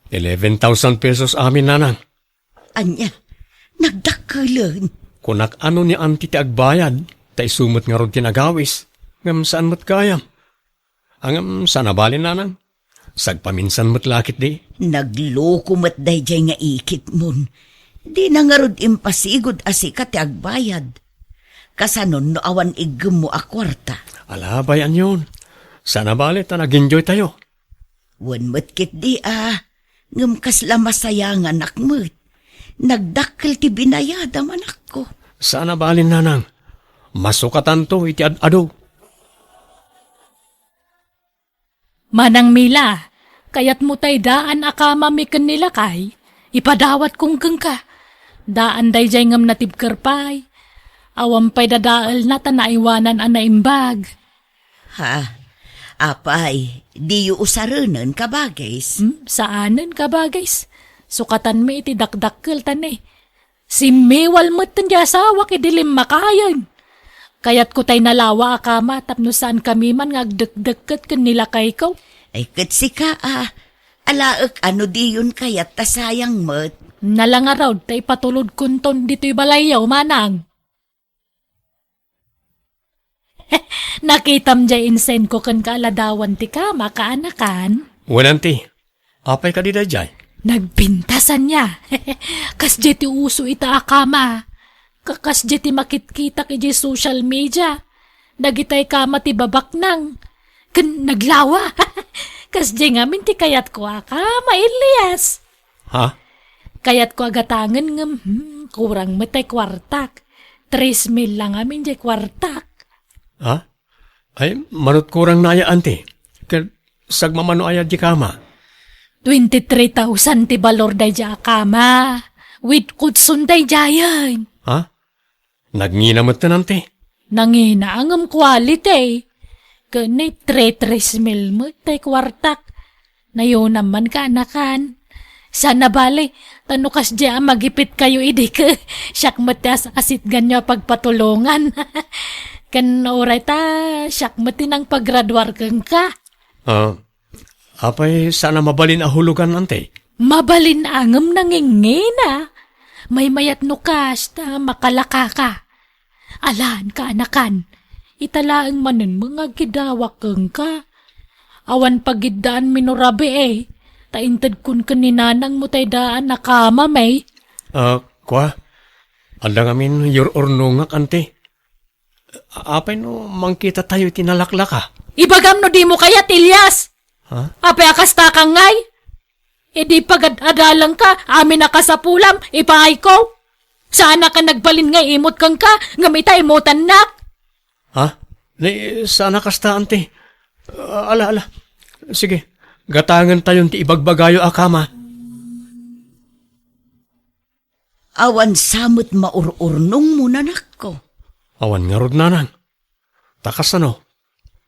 Eleven thousand pesos amin, Nanang. Ania? Nagdakkelen. Kunak a no ni Auntie ti agbayad, ta isu met ngarud ti nagawis. Ngem saan met gayam. Ngem saan a bale, Nanang. Sagpaminsan met la ketdi. Nagloko met daydiay nga ikitmon. Dina ngarud impasigud a sika ti agbayad. Kasanon no awan iggemmo a kuarta? Alabay, anyon. Sana bale ta nag-enjoy tayo. Wen met ketdi a, ngem kasla masayanganak met. Nagdakkel ti binayadam, anakko. Sana bale, nanang. Masukatanto iti ad-adu. Manang Mila, kayatmo tay daan a kamami ken ni lakay? Ipadawat kong kenka. Daan daydiay ngem natibker pay. Awan pay dadaelna ta naiwanan a naimbag. Ha? Apay, diyo usarenen, kabagis? Hmm, saanen, kabagis. Sukatanmi iti dakdakkel ta ne. Simmiwal metten ti asawak idi limmakayen. Kayatko tay nalawa a kama tapno saankami man nga agdekdekket ken ni lakayko. Ay, ket sika a, alaek a no diyon kayat ta sayang met. Nalangarod ta ipatulodkonton ditoy balayyo, manang. Nakitam jay insenko ken kaaladawan ti kama, kaanakan? Wen, anti. Apay kadi dayjay? Nagbintasan niya. Kasjay ti uso ita a kama. Kakasjay ti makitkitak idiay social media. Dagitay kama ti babaknang. Ken naglawa. Kasjay ngamin ti kayatko a kama, Elias. Ha? Kayatko a gatangen ngem, hmm, kurang met tay kuartak. Tres mil la ngamin jay kuartak. Ha? Ay, manut kurang na aya, anti. Ket sagmamano aya di kama? Twenty-three thousand ti balor daydiay a kama. With kutson daydiayen. Ha? Nagngina metten, anti. Nangina ngem quality. Ken ni tres mil met tay kuartak. Nayonam man, kaanakan. Sana bale, ta no kasdiay a magipitkayo idi, ke, siak met ti as-asitganyo a pagpatulongan. Ken uray ta, siak met ti nangpagraduar kenka. Ah, apay saan a mabalin a hulugan, anti? Mabalin a ngem nangingina. Maymayat no kas ta makalakaka. Alan, kaanakan, ita laeng manen nga agkidawak kenka. Awan pagiddaanmi no rabii, ta intedkon ken ni nanangmo tay daan a kamami. Ah, kua, adda ngamin yur-urnongak, anti. Apay no mangkitatayo iti nalaklaka? Ibagam no dimo kayat, Elias! Ha? Apay a kasta ka ngay? Idi pagad-adalangka, amin a kasapulam, ipaayko. Saanak a nagbalin nga imut kenka, ngem ita imutannak. Ha? Ni, saan a kasta, anti. Ah, ala, ala. Sige, gatangentayon ti ibagbagayo a kama. Awan sa met maur-urnongmo, nanakko. Awan ngarud, nanang. Ta kasano?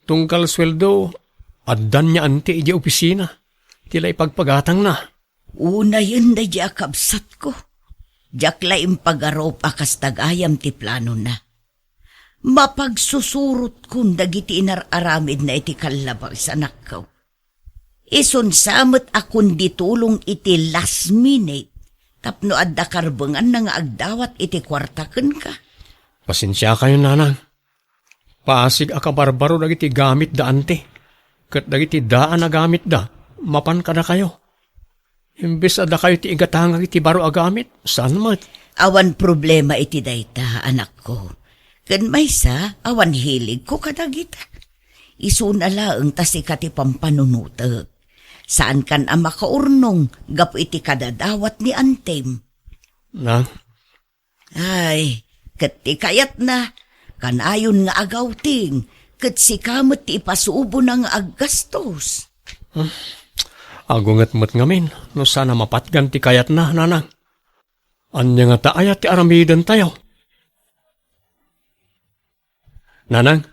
Tunggal sueldo, addan ni anti idiay opisina. Ti la ipagpagatangna. Unayen daydiay a kabsatko. Diak la impagarup a kasta gayam ti planona. Mapagsusurotkon dagiti inar-aramidna iti kallabas, anakko. Isun sa met a kundi tulong iti last minute tapno adda karbenganna nga agdawat iti kuarta kenka. Pasensiakayon, nanang. Pasig a kabarbaro dagiti gamitda, anti, ket dagiti daan a gamitda mapan kadakayo. Imbes a dakayo ti igatangak iti baro a gamit, saan met. Awan problema iti dayta, anakko. Ken maysa, awan hiligko kadagita. Isuna laeng ta sika ti pampanunotek. Saankan a makaurnong gapu iti kadadawat ni antim. Na, Ay, ket ti kayatna, kanayon nga agawting, ket sika met ti ipasubona nga aggastos. Hmm. Agunget met ngamin no saan a mapatgan ti kayatna, nanang. Ania ngata aya ti aramidentayo? Nanang,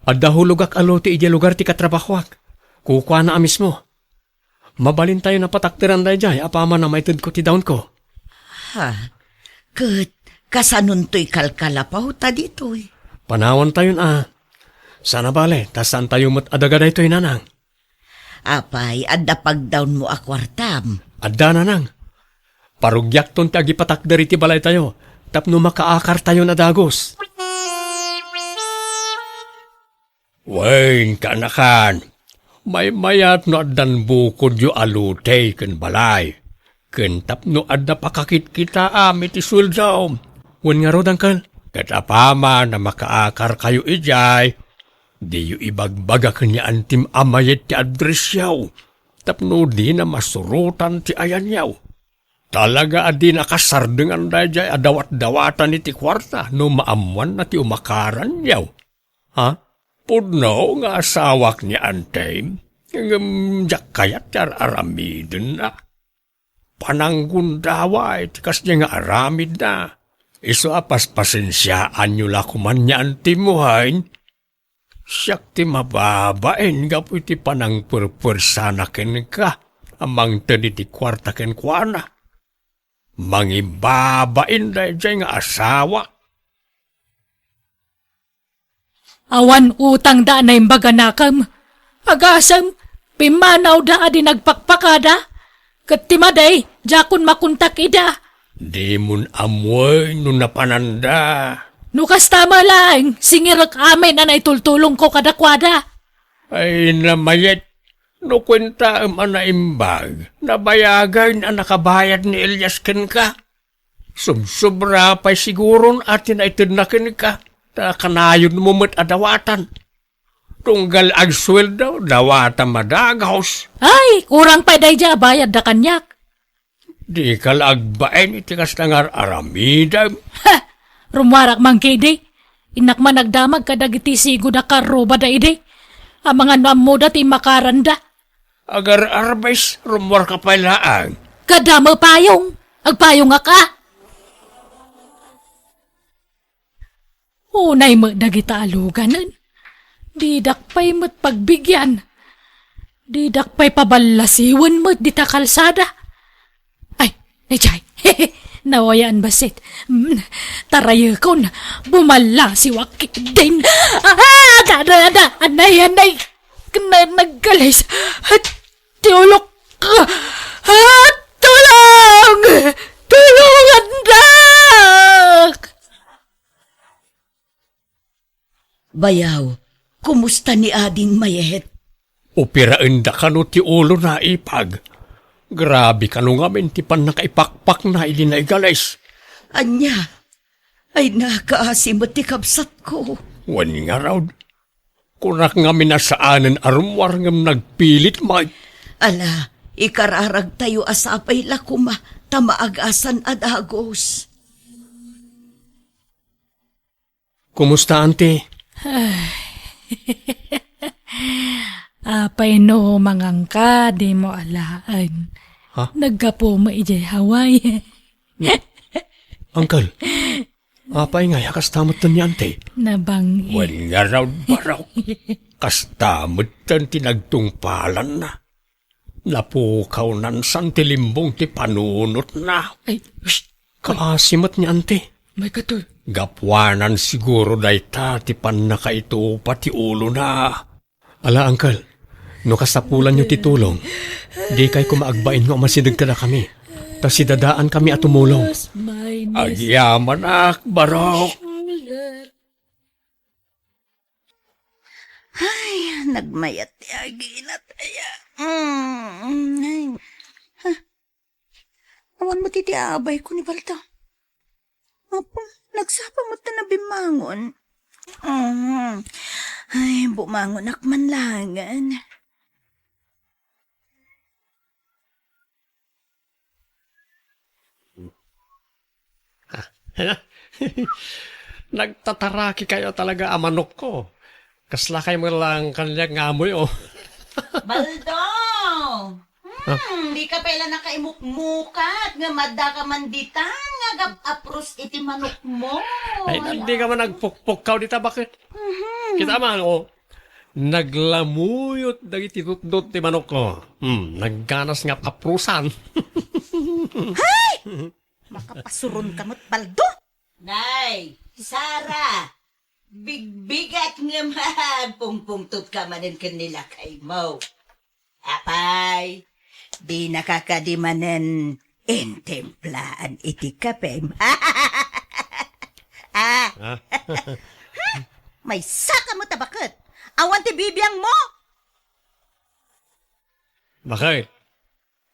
adda hulogak a lote idiay lugar ti katrabahoak. Kukuana a mismo. Mabalintayon a patakderan daydiay apaman a maitedko ti dawnko. Ha? Ket kasanontoy kalkalapawta ditoy? Panawantayon a. Sana bale, ta saantayo met a daga daytoy, nanang. Apay, adda pagdawnmo a kuartam? Adda, nanang. Parugiakton ti agipatakder iti balaytayo tapno makaakartayon a dagus. Wen, kaanakan, maymayat no addan bukodyo a lote ken balay, ken tapno adda pakakitkitaam iti sueldo. Wen ngarud, angkel, Ket apaman a makaakarkayo idiay, diyo ibagbaga ken ni Antim a mayat ti addressyo, tapno dina masurotan ti ayanyo. Talaga a dina kasardengan daydiay a dawatdawatan iti kuarta no maammoanna ti umakaranyo. Ha? Pudno nga asawak ni Antim, ngem diak kayat ti ar-aramidenna. Pananggundaway ti kasdiay nga aramidna. Isu a paspasensiaanyo la koman ni Antim wen. Siak ti mababain gapu iti panangperpuersana kenka a mangted iti kuarta kenkuana. Mangibabain daydiay nga asawa. Awan utangda a naimbag a nakem. Agasem, pimmanawda a di nagpakpakada. Ket ti madi, diakon makontak ida. Dimon ammoen no napananda. No kasta met laeng, singirek amin a naitultulongko kadakuada. Ay, namayat. No kuentaem a naimbag, nabayagen a nakabayad ni Elias kenka. Subsobra pay siguron a ti naitedna kenka, ta kanayonmo met a dawatan. Tunggal agsueldo, dawata madagos. Ay, kurang pay daydiay a bayadda kaniak. Dika la agbain iti kasta nga ar-aramidem. Ha! Rummuarak man ketdi. Innak man agdamag kadagiti sigud a karrubada idi. Amangan no ammoda ti immakaranda. Agar-arbes, rummuarka pay laeng. Kadama payong. Agpayongak a. Unay met dagita a luganen. Didak pay met pagbigian. Didak pay paballasiwen met dita kalsada. Ay, daydiay. Nawayaan bassit. Mm, tarayekon. Bumallasiwak ketdin. Ah, ada, ada, ada. Anay, anay. Kena nagkalis. At ti ulok. Ah, tulong! Tulongandak! Bayaw, kumusta ni ading mayat? Operaenda kano ti ulona, ipag. Grabe kano ngamin ti pannakaipakpakna idi naigalis. Ania? Ay, nakaasi met ti kabsatko. Wen ngarud, kunak ngamin a saanen a rummuar ngem nagpilit met. Ala, ikararagtayo a sapay la koma ta maagasan a dagus. Kumusta, Auntie? Ay. Apay no mangangka, dimo alaen. Ha? Naggapu mo idiay Hawaii. Uncle, apay ngay a kasta metten ni Auntie? Nabang-i. Wen ngarud, Barok. Kasta metten ti nagtungpalanna. Napukawnan san ti limbong ti panunotna. Ay, shh! Kaasi met ni Auntie. May katoy. Gapuanan siguro dayta ti pannakaitupa ti ulona. Ala, Uncle, no kasapulanyo ti tulong, dikay koma agbain nga umasideg kadakami, ta sidadaankami a tumulong. Agyamanak, Barok. Ay, nagmayat ti aginat aya. Mm, ay. Ha? Awan met iti abayko ni Baldo. Apo, nagsapa met ta nabimmangon. Mm. Ay, bumangonak man laengen. Nagtataraki kayo talaga a manokko. Kasla kay mo lang kaniak nga amoy, oh. Baldo! Hmm, di ka pay la nakaimukmukat nga madda ka man ditan nga agap-apros iti manokmo. Ay, di ka man nagpukpukkaw dita, bakit? Mhm. Kita man, oh. Naglamuyot dagiti tutdot ti manokko. Hmm, nagganas nga aprusan. Hay! Makapasuron ka met, Baldo. Nay, Sara, bigbigat ngem agpungpungtot ka manen ken ni lakaymo. Apay, dinaka kadi manen intimplaan iti kapem? Ah. Ah. Maysa ka met a baket. Awan ti bibiangmo? Bakit?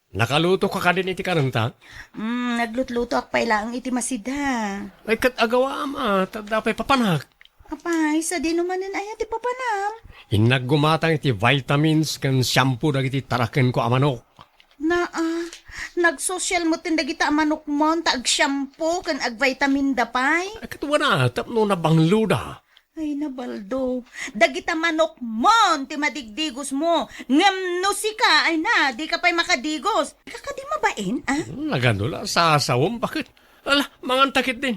Nakaluto ka kadin iti kanenta? Mm, naglutlutoak pay laeng iti masida. Ay, ket agawam, a, ta adda pay papanak. Apay, sadino manen aya ti papanam? Innak gumatang iti vitamins ken shampoo dagiti tarakenko a manok. Naa, nagsosyal metten dagita a manokmon ta agshampoo ken agvitaminda pay. Ay, ket wana, tapno nabangloda. Ay, na, Baldo. Dagita manokmon ti madigdigosmo. Ngem no sika, ay na, dika pay makadigos. Dika kadi mabain, a? Hmm, nagano la, sasawem, baket? Ala, manganta ketdin.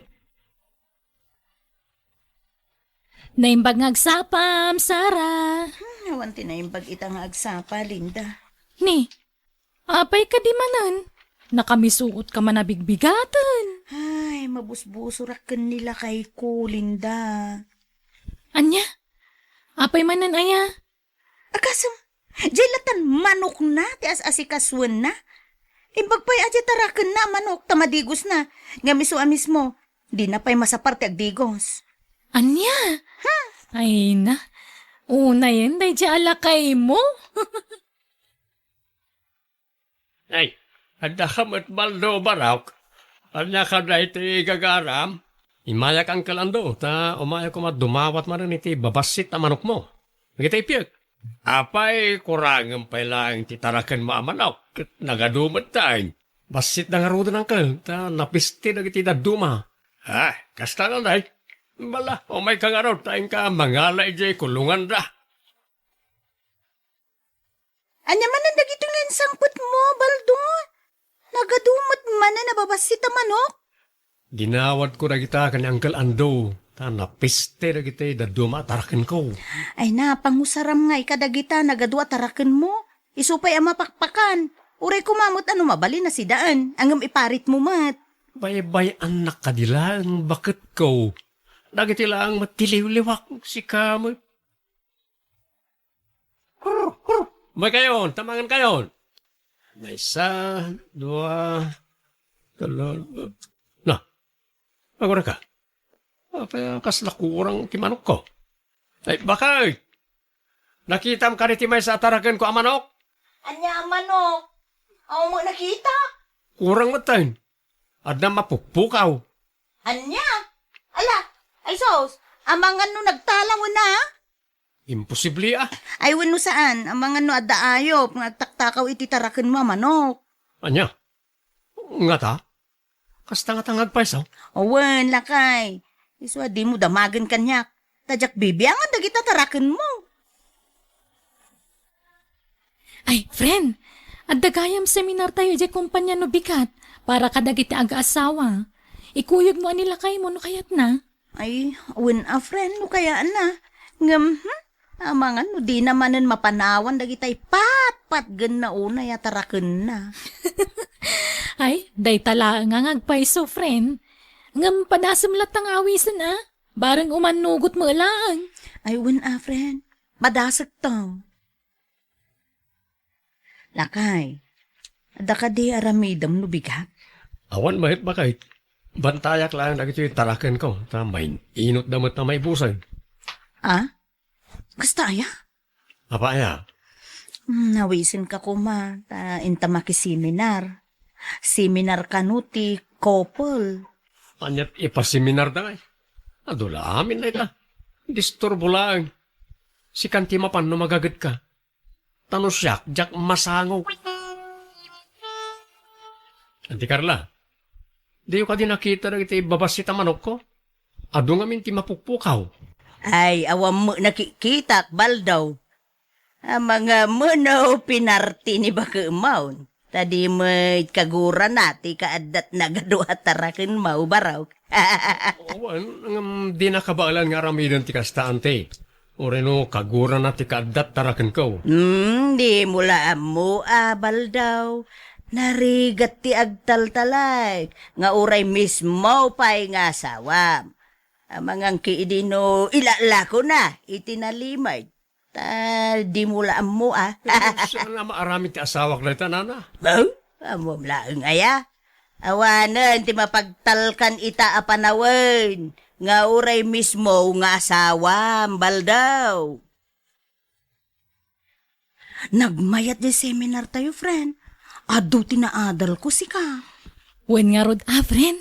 Naimbag nga agsapam, Sara. Hmm, awan ti naimbag ita nga agsapa, Linda. Ni, apay kadi manen? Nakamisuot ka man a bigbigaten. Ay, mabusbusorak ken ni lakayko, Linda. Ania? Apay manen aya? Agasem, diay latan manokna ti as-asikasuenna. Imbag pay a diay tarakenna a manok ta madigosna. Ngem isu a mismo, dina pay masapar ti agdigos. Ania? Hmm. Ay na, unayen daydiay a lakaymo. Ay, adda ka met, Baldo, Barok? Ania ka daytoy igagaram? Imayak, Uncle Ando, ta umayak koma dumawat manen iti babassit a manokmo. Dagiti ippiek. Apay, kurangem pay laeng ti tarakenmo a manok, ket nagadu met taen. Bassitda ngaruden, Uncle, ta napiste dagiti dadduma. Ah, kasta ngay. Bala, umayka ngarud, ta inka mangala idiay kulonganda. Ania manen dagitoy nga insangpetmo, Baldo? Nagadu met manen a babassit a manok? Dinawadko dagita ken ni Uncle Ando, ta napiste dagiti dadduma a tarakenko. Ay na, pangusaram ngay kadagita nagadu a tarakenmo. Isu pay a mapakpakan. Uray koma met a no mabalin a sidaen, ngem iparitmo met. Baybay-annak kadi laeng, baketko. Dagiti laeng met ti liwliwak, sika met. Umaykayon, ta mangankayon. Maysa, dua, telo. Na, agurayka. Apay, kasla kurang ti manokko. Ay, bakay! Nakitam kadi ti maysa a tarakenko a manok? Ania a manok? Awan met nakita? Kurang metten. Adda mapukpukaw. Ania? Ala, ay sus, amangan no nagtalaw na? Imposible, a. Ay, wenno saan, amangan no adda ayop nga agtaktakaw iti tarakenmo a manok. Ania? Ngata? Kasta ngata nga agpayso? Wen, lakay. Isu a dimo damagen kaniak. Ta diak bibiangan dagita tarakenmo. Ay, friend, adda gayam seminartayo idiay kompania no bigat para kadagiti agaasawa. Ikuyogmo a ni lakaymo no kayatna. Ay, wen a, friend, no kayatna. Ngem, hmm, amangan no dina manen mapanawan dagitay patpatgenna unay a tarakenna. Ay, dayta laeng nga agpayso, friend. Ngem padasem latta nga awisen, a. Bareng umannugot met laeng. Ay, wen a, friend. Padasekto. Lakay, adda kadi aramidem no bigat? Awan met, bakay. Bantayak laeng dagitoy tarakenko, ta main-inotda met a maibusen. A? Kasta aya? Apay aya? Hmm, nawisenka koma, ta inta makiseminar. Seminar kano ti couple. Ania't ipaseminarda ngay? Adu la amin dayta. Disturbo laeng. Sikan ti mapan no magagetka. Ta no siak, diak masango. Auntie Carla, diyo kadi nakita dagiti babassit a manokko? Adu ngamin ti mapukpukaw. Ay, awan met nakikitak, Baldaw. Amangan no pinarti ni bakemon. Ta di met kagurana ti kaaddat nagadu a tarakenmo, Barok. Awan, ngem dina kabaelan nga aramiden ti kasta, Auntie. Uray no kagurana ti kaaddat tarakenko. Hmm, dimo la ammo a, Baldaw. Narigat ti agtaltalek nga uray mismo pay nga asawam. Amangan ki idi no ilalakona iti nalimed. Ta dimo la ammo a. Eh, saan a maaramid ti asawak dayta, nana? Oh, ammom laeng aya. Awanen ti mapagtalkan ita a panawen nga uray mismo nga asawam, Baldaw. Nagmayat diay seminar tayo, friend. Adu ti naadalko, sika. Wen ngarud a, friend.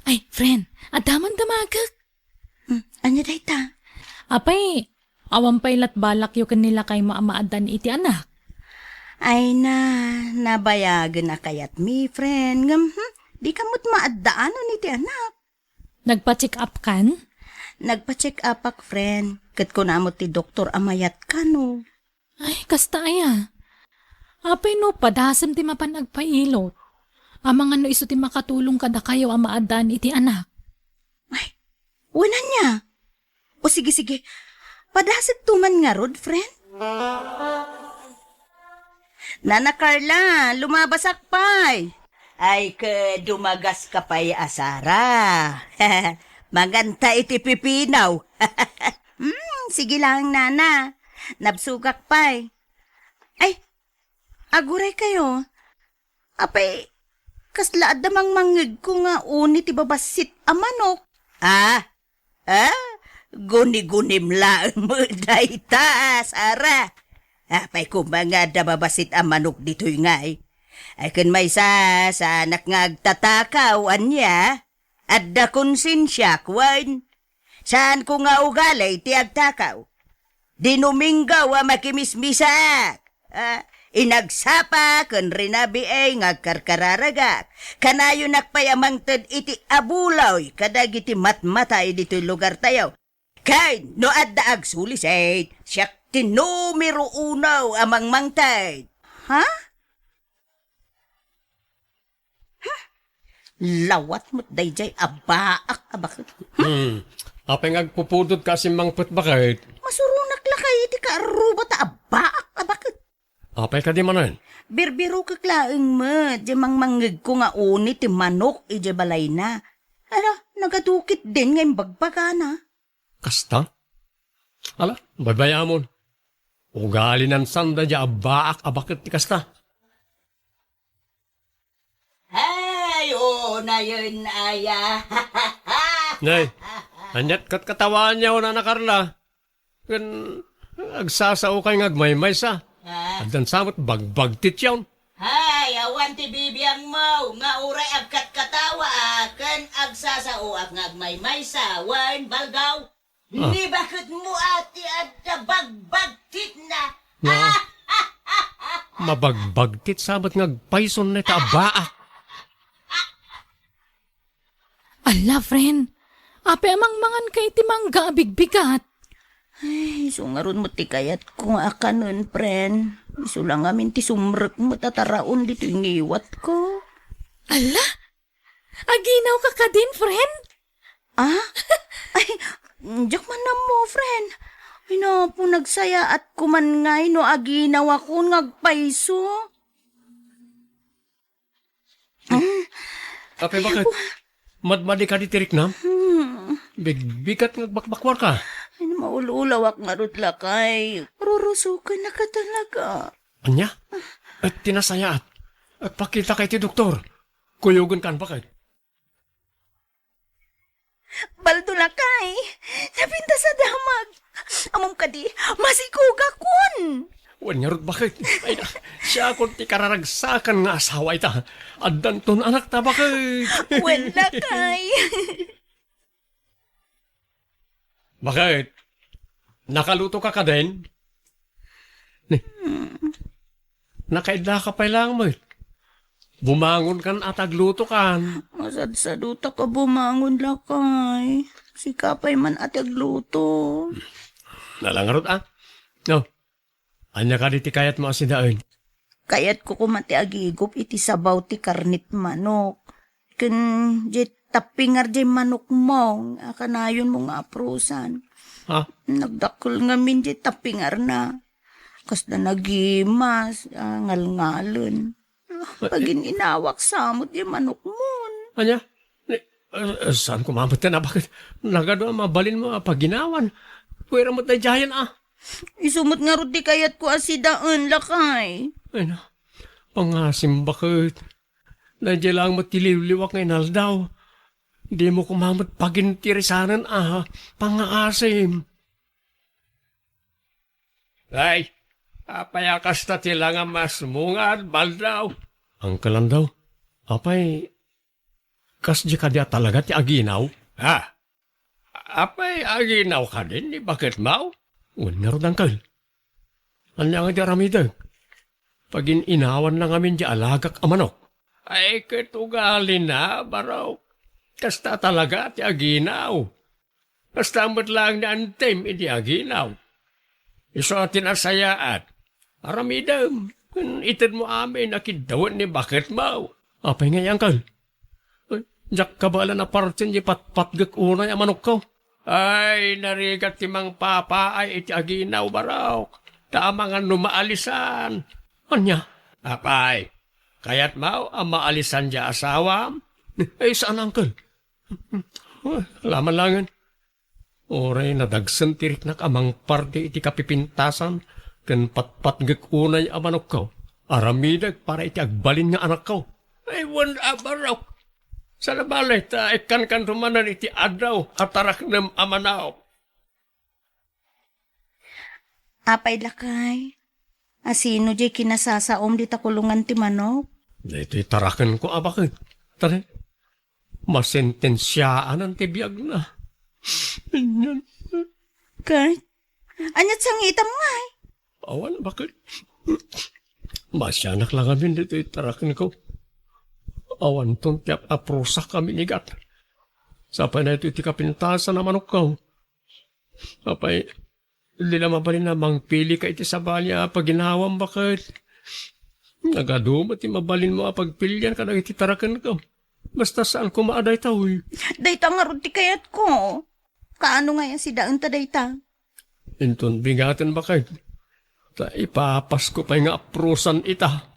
Ay, friend, adda man damagek. Hmm, ania dayta? Apay, awan pay lat balakyo ken ni lakaymo a maaddaan iti anak? Ay na, nabayagen a kayatmi, friend. Ngem, hmm, dika met maaddaanen iti anak. Nagpa-check up kan? Nagpa-check up ak, friend. Ket kuna met ti doktor a mayat kano. Ay, kasta aya. Apay no padasem ti mapan agpailot? Amangan no isu ti makatulong kadakayo a maaddaan iti anak. Ay, wen ania? O sige, sige. Padasekto man ngarud, friend? Nana Carla, lumabasak pay. Ay, ke dumagaska pay a Sara. Manganta iti pipino. Hmm, sige lang, nana. Nabsogak pay. Ay, aguray kayo. Apay, kasla adda mangmangngegko nga uni ti babassit a manok. Ah? Ah? Gunigunim laeng met dayta, Sara. Apay koma nga adda babassit a manok ditoy ngay? Ay, ken maysa, saanak nga agtatakaw, ania? Adda konsensiak, wen? Saanko nga ugali ti agtakaw. Dinuminggaw a makimismisak. Ah, inagsapa ken rinabiay nga agkarkararagak. Kanayonak pay a mangted iti abuloy kadagiti matmatay ditoy lugartayo. Ken no adda agsulisit, siak ti numero uno a mangmangted. Ha? Lawat met dayjay a baak a baket. Hmm. Apay nga agpupudot ka a simmangpet, baket? Masuronak lakay iti kaarruba ta a baak a baket. Apay kadi manen? Birbirokek laeng met, jay mangmangngegko nga uni ti manok idiay balayna. Ala, nagadukit din nga imbagbagana. Kasta? Ala, baybay-amon. Ugali nan sanda dia a baak a baket ti kasta. Ay, oo, nayon, aya. Nay, aniat katkatawaan yaw, Nana Carla? Ken agsasao kay nga agmaymaysa. Ah. Addan sa met bagbagtit yaw. Ay, awan ti bibiangmo nga uray agkatkatawa, ken agsasaoak nga agmaymaysa, wen baldaw. Ah. Ni baket mo ati adda bagbagtitna. Na, mabagbagtit sa met nga agpayson na ita a baak. Ala, friend. Apay a mangmangan ka iti mangga a bigbigat? Ay, isu ngarud met ti kayatko nga akanen, friend. Isu la ngamin ti sumrek met a taraon ditoy ngiwatko. Ala? Aginaw ka kadin, friend? Ah? Ay, diak man ammo, friend. Ay, napo, nagsayaat ko man ngay no aginaw ako nga agpayso. Apay, baket? Madmadi kadi ti riknam? Hmm. Bigbigat nga agbakbakuar ka. Ay, maul-ulawak ngarud, lakay. Rurusuken na ka talaga. Ania? Et ti nasayaat, agpakita ka iti doktor. Kuyogen kan, baket. Baldo, lakay, napintas a damag. Ammom kadi, masikogakon. Wen ngarud, baket. Ay, siakon ti kararagsakan nga asawa ita. Addanton anakta, baket. Wen, lakay. Baket? Nakaluto ka kadin? Ni, nakaidda ka pay laeng met. Bumangon kan a ta agluto kan. Masadsadutak a bumangon, lakay. Sika pay man a ti agluto. Ala ngarud, a. No, ania kadi ti kayatmo a sidaen? Kayatko koma ti agigup iti sabaw ti karnit manok. Ken diay tappingar diay manokmo a kanayonmo nga aprusan. Ha? Nagdakkel ngamin diay tappingarna. Kasla nagimas, a, ngalngalen. Pagin-inawak sa met diay manokmon. Ania? Ni, eh, saan ko mamatyan a baket nagadu a mabalinmo a paginawan? Pwera met daydiayen, a. Isu met ngarud ti kayatko a sidaen, lakay. Ay na, pangasim, baket. Daydiay laeng met ti liwliwak nga inaldaw. Dimo koma met pagintirisanen a pangaasim. Ay, apay a kasta ti langamasmo nga ad baldaw? Uncle Andrew, apay, kasdi kadi a talaga ti aginaw? Ha? Apay aginaw kadi ni baketmo? Wen ngarud, Uncle. Ania nga di aramidek? Pagin-inawanna ngamin di alagak a manok. Ay, ket ugalina, Barok. Kasta talaga ti aginaw. Kasta met laeng ni Antim idi aginaw. Isu a tinasayaat. Aramidem, ken itedmo amin a kiddawen ni baketmo. Apay ngay, Uncle? Ay, diak kabaelan a partien di patpatgek unay a manokko. Ay, narigat ti mangpapaay iti aginaw, Barok. Ta amangan no maalisan. Ania? Apay, kayatmo a maalisan di asawam? Ay, saan, Uncle? Ay, laman langen. Uray nadagsen ti riknak a mangparti iti kapipintasan ken patpatgek unay a manokko. Aramidek para iti agbalin nga anakko. Ay, wen a, Barok. Saan a bale, ta ikkankanto manen iti addaw a taraknem a manok. Apay, lakay, asino diay kinasasaom dita kulongan ti manok? Daytoy tarakenko a baket. Tara, masentensiaanan ti biagna. Ket, aniat sangitam ngay? Awan, baket. Masianak la ngamin ditoy tarakenko. Awanton ti ap-aprusak a minigat. Sapay daytoy ti kapintasan a manokko. Apay, di la mabalin a mangpilika iti sabali a paginawam, baket. Nagadu met ti mabalinmo a pagpilian kadagiti tarakenko. Basta saan koma a daytoy. Dayta ngarud ti kayatko. Kaano ngay a sidaenta dayta? Inton bigaten, baket. Ta ipapasko pay nga aprusan ita.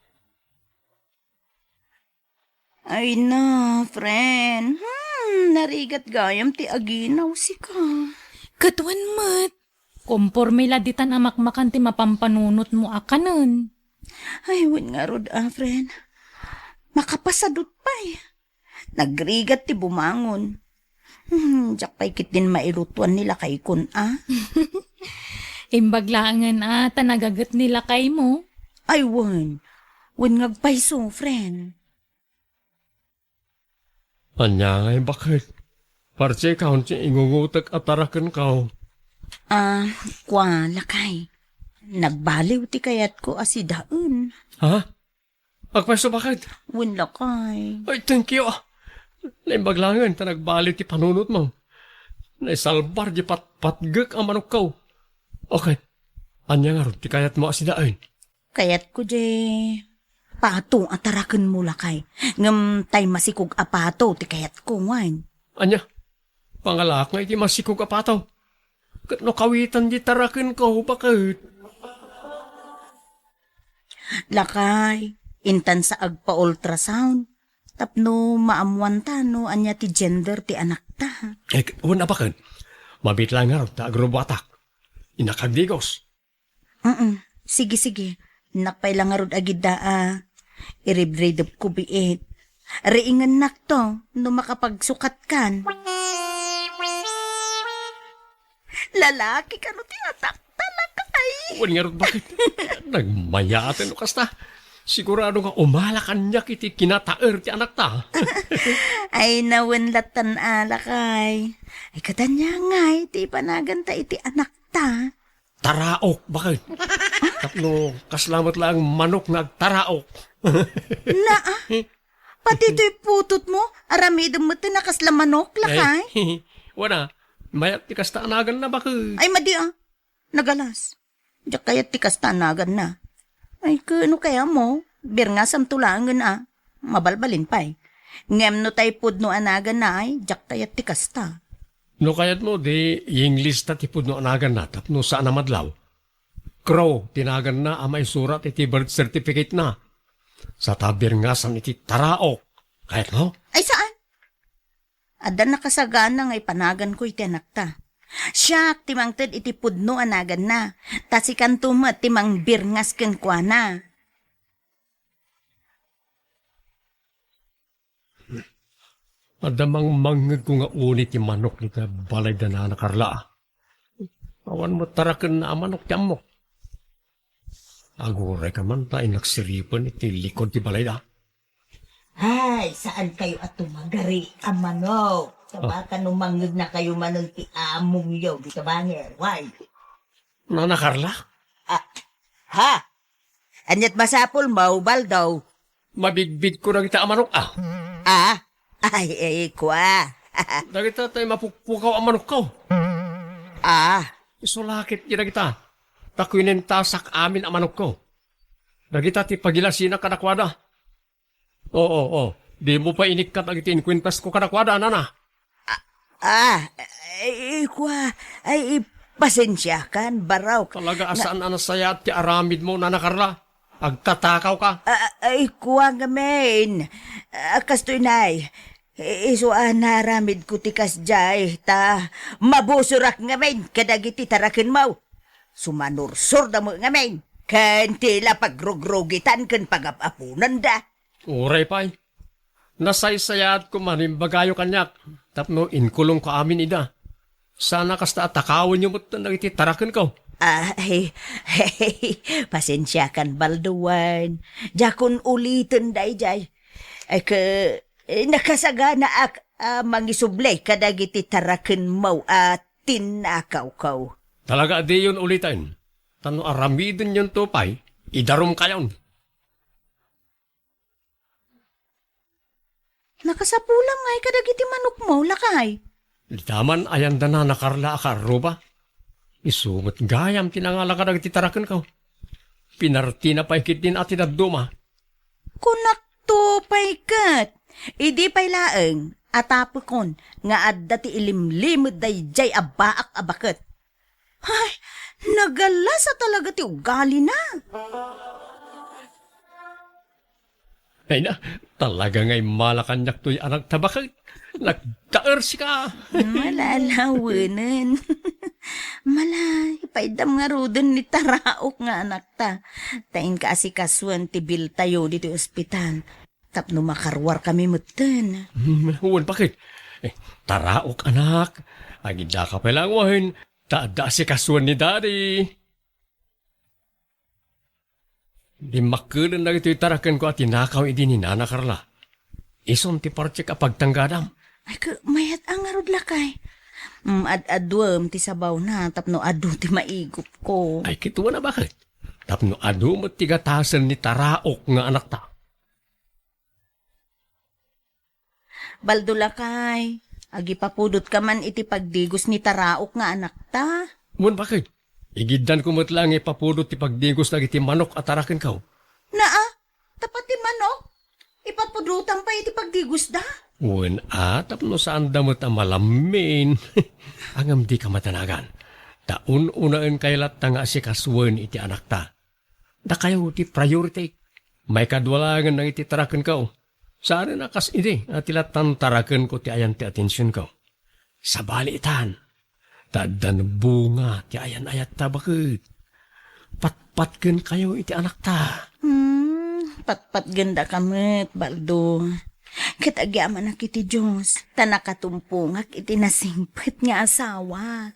Ay na, friend. Hmm, narigat gayam ti aginaw sika. Ket wen met, komporme la ditan a makmakan ti mapampanunotmo a kanen. Ay, wen ngarud a, friend. Makapasadut pay. Nagrigat ti bumangon. Hmm, diak pay ketdin mailutuan ni lakaykon a. Imbag laengen a ta nagaget ni lakaymo. Ay, wen. Wen nga agpayso, friend. Ania ngay, baket? Parti kaon ti ingungotek a tarakenko. Ah, kua, lakay. Nagbaliw ti kayatko a sidaen. Ha? Agpayso, baket? Wen, lakay. Ay, thank you. Naimbag laengen ta nagbaliw ti panunotmo. Naisalbar di patpatgek a manokko. Okay. Ania ngarud ti kayatmo a sidaen? Kayatko di pato a tarakenmo, lakay. Ngem tay masikog a pato ti kayatko, wen. Ania? Pangalaak nga iti masikog a pato. Ket no kawitan di tarakenko, baket? Lakay, intan sa agpa-ultrasound. Tapno maammuanta no ania ti gender ti anakta. Eh, wen a, baket. Mabiit laeng ngarud ta agrubuatak. Innak agdigos. Mm, sige, sige. Innak pay la ngarud agidda a iribridepko biit. Riingennakto no makapagsukatkan. Lalaki kano ti atakta, lakay? Wen ngarud, baket? Nagmayaten no kasta. Sigurado nga umala kaniak iti kinataer ti anakta. Ay, na wen lattan a, lakay. Ay, ket ania ngay ti ipanaganta iti anakta? Taraok, baket. Tapno kasla met laeng manok nga agtaraok. Naa? Pati toy putotmo, aramidem met ti nakasla manok, lakay? Ay, wen a, mayat ti kasta a naganna, baket. Ay, madi a. Nagalas. Diak kayat ti kasta a naganna. Ay, ket no kayatmo, birngasanto laengen a. Mabalbalin pay. Ngem no tay pudno a naganna ay, diak kayat ti kasta. No kayatmo, di English ta ti pudno a naganna tapno saan a madlaw. Crow ti naganna a maisurat iti birth certificate-na. Sa ta birngasan iti taraok. Kayatmo? Ay, saan? Adda nakasagana nga ipanaganko iti anakta. Siak ti mangted iti pudno a naganna, ta sikanto met ti mangbirngas kenkuana. Adda mangmangngegko nga uni ti manok dita balay da Nana Carla. Awan met tarakenna a manok ti ammok. Aguray ka man ta innak siripen iti likod ti balayda. Ay, saan kayo a tumagari a manok? Sabata no mangngegna kayo manen ti amongyo, di ka banger, why? Nana Carla? Ah, ha? Aniat masapul mo, Baldo? Mabigbig ko dagita a manok, ah. Ah? Ay, ay, kwa. Dagita tay mapukpukaw a manokko. Ah. Isulakit di dagita. Ta kuinentasak amin a manokko. Dagita ti pagilasina kadakuada. Oo, oo. Di mo pa inikkat dagiti inkuentasko kadakuada, nana. Ah, ay, kwa, ay, pasensiakan, barok. Talaga a saan a nasayaat ti aramidmo, Nana Carla. Agtatakaw ka. Ah, ay, kwa ngamin. Ah, kastoy nay. I-, isu a naramidko ti kasdiay, ta mabusorak ngamin kadagiti tarakenmo. Sumanursorda met ngamin, ken ti la pagrugrugitan ken pagap-aponanda. Uray pay. Nasaysayaat koma no imbagayo kaniak, tapno inkulongko amin ida. Sana kasta a takawenyo met dagiti tarakenko. Ah, ay, ay, pasensiakan, Baldo wen. Diakon uliten daydiay. Ay, ke, eh, nakasaganaak a mangisubli kadagiti tarakenmo a tinnakawko. Talaga a diyon uliten. Tano aramidenyonto pay, idarumkayon. Nakasapulam ngay kadagiti manokmo, lakay. Dita man ayanda Nana Carla a kaarruba. Isu met gayam ti nangala kadagiti tarakenko. Pinartina pay ketdin a ti dadduma. Kunakto pay ket, idi pay laeng a tapekon nga adda ti ilimlimed daydiay a baak a baket. Ay, nagalasa talaga ti ugalina. Ay na, talaga nga immala kaniak toy anak ta baket. Nagtaer sika. Malalawanen. Malay, paiddam ngaruden ni Taraok nga anakta. Ta inka asikasuen ti biltayo ditoy ospital. Tapno makaruarkami metten. Hmm, wen, baket? Eh, Taraok, anak. Agidaka pay laeng wen, ta adda asikasuen ni Daddy. Dimmakkelen dagitoy tarakenko a tinakaw idi ni Nana Carla. Isun ti partek a pagtanggadam. Ay, ke, mayat a ngarud, lakay. Mm, ad-aduem ti sabawna tapno adu ti maigupko. Ay, kitaem a baket. Tapno adu met ti gatasen ni Taraok nga anakta. Baldo, lakay, agipapudotka man iti pagdigos ni Taraok nga anakta. Wen, baket? Igiddanko met laeng nga ipapudot ti pagdigos dagiti manok a tarakenko. Naa, ta pati manok, ipapudotam pay iti pagdigosda? Wen a, tapno saanda met a malammin. Ngem dika madanagan. Ta un-unaenkayo latta nga asikasuen iti anakta. Dakayo ti priority. Maikadua laengen dagiti tarakenko. Saanen a kas idi a ti lattan tarakenko ti ayan ti atensionko. Sabali itan, ta addan bunga ti ayan-ayatta, baket. Patpatgenkayo iti anakta. Hmm, patpatgendaka met, Baldo. Ket agyamanak iti Dios, ta nakatumpongak iti nasingpet nga asawa.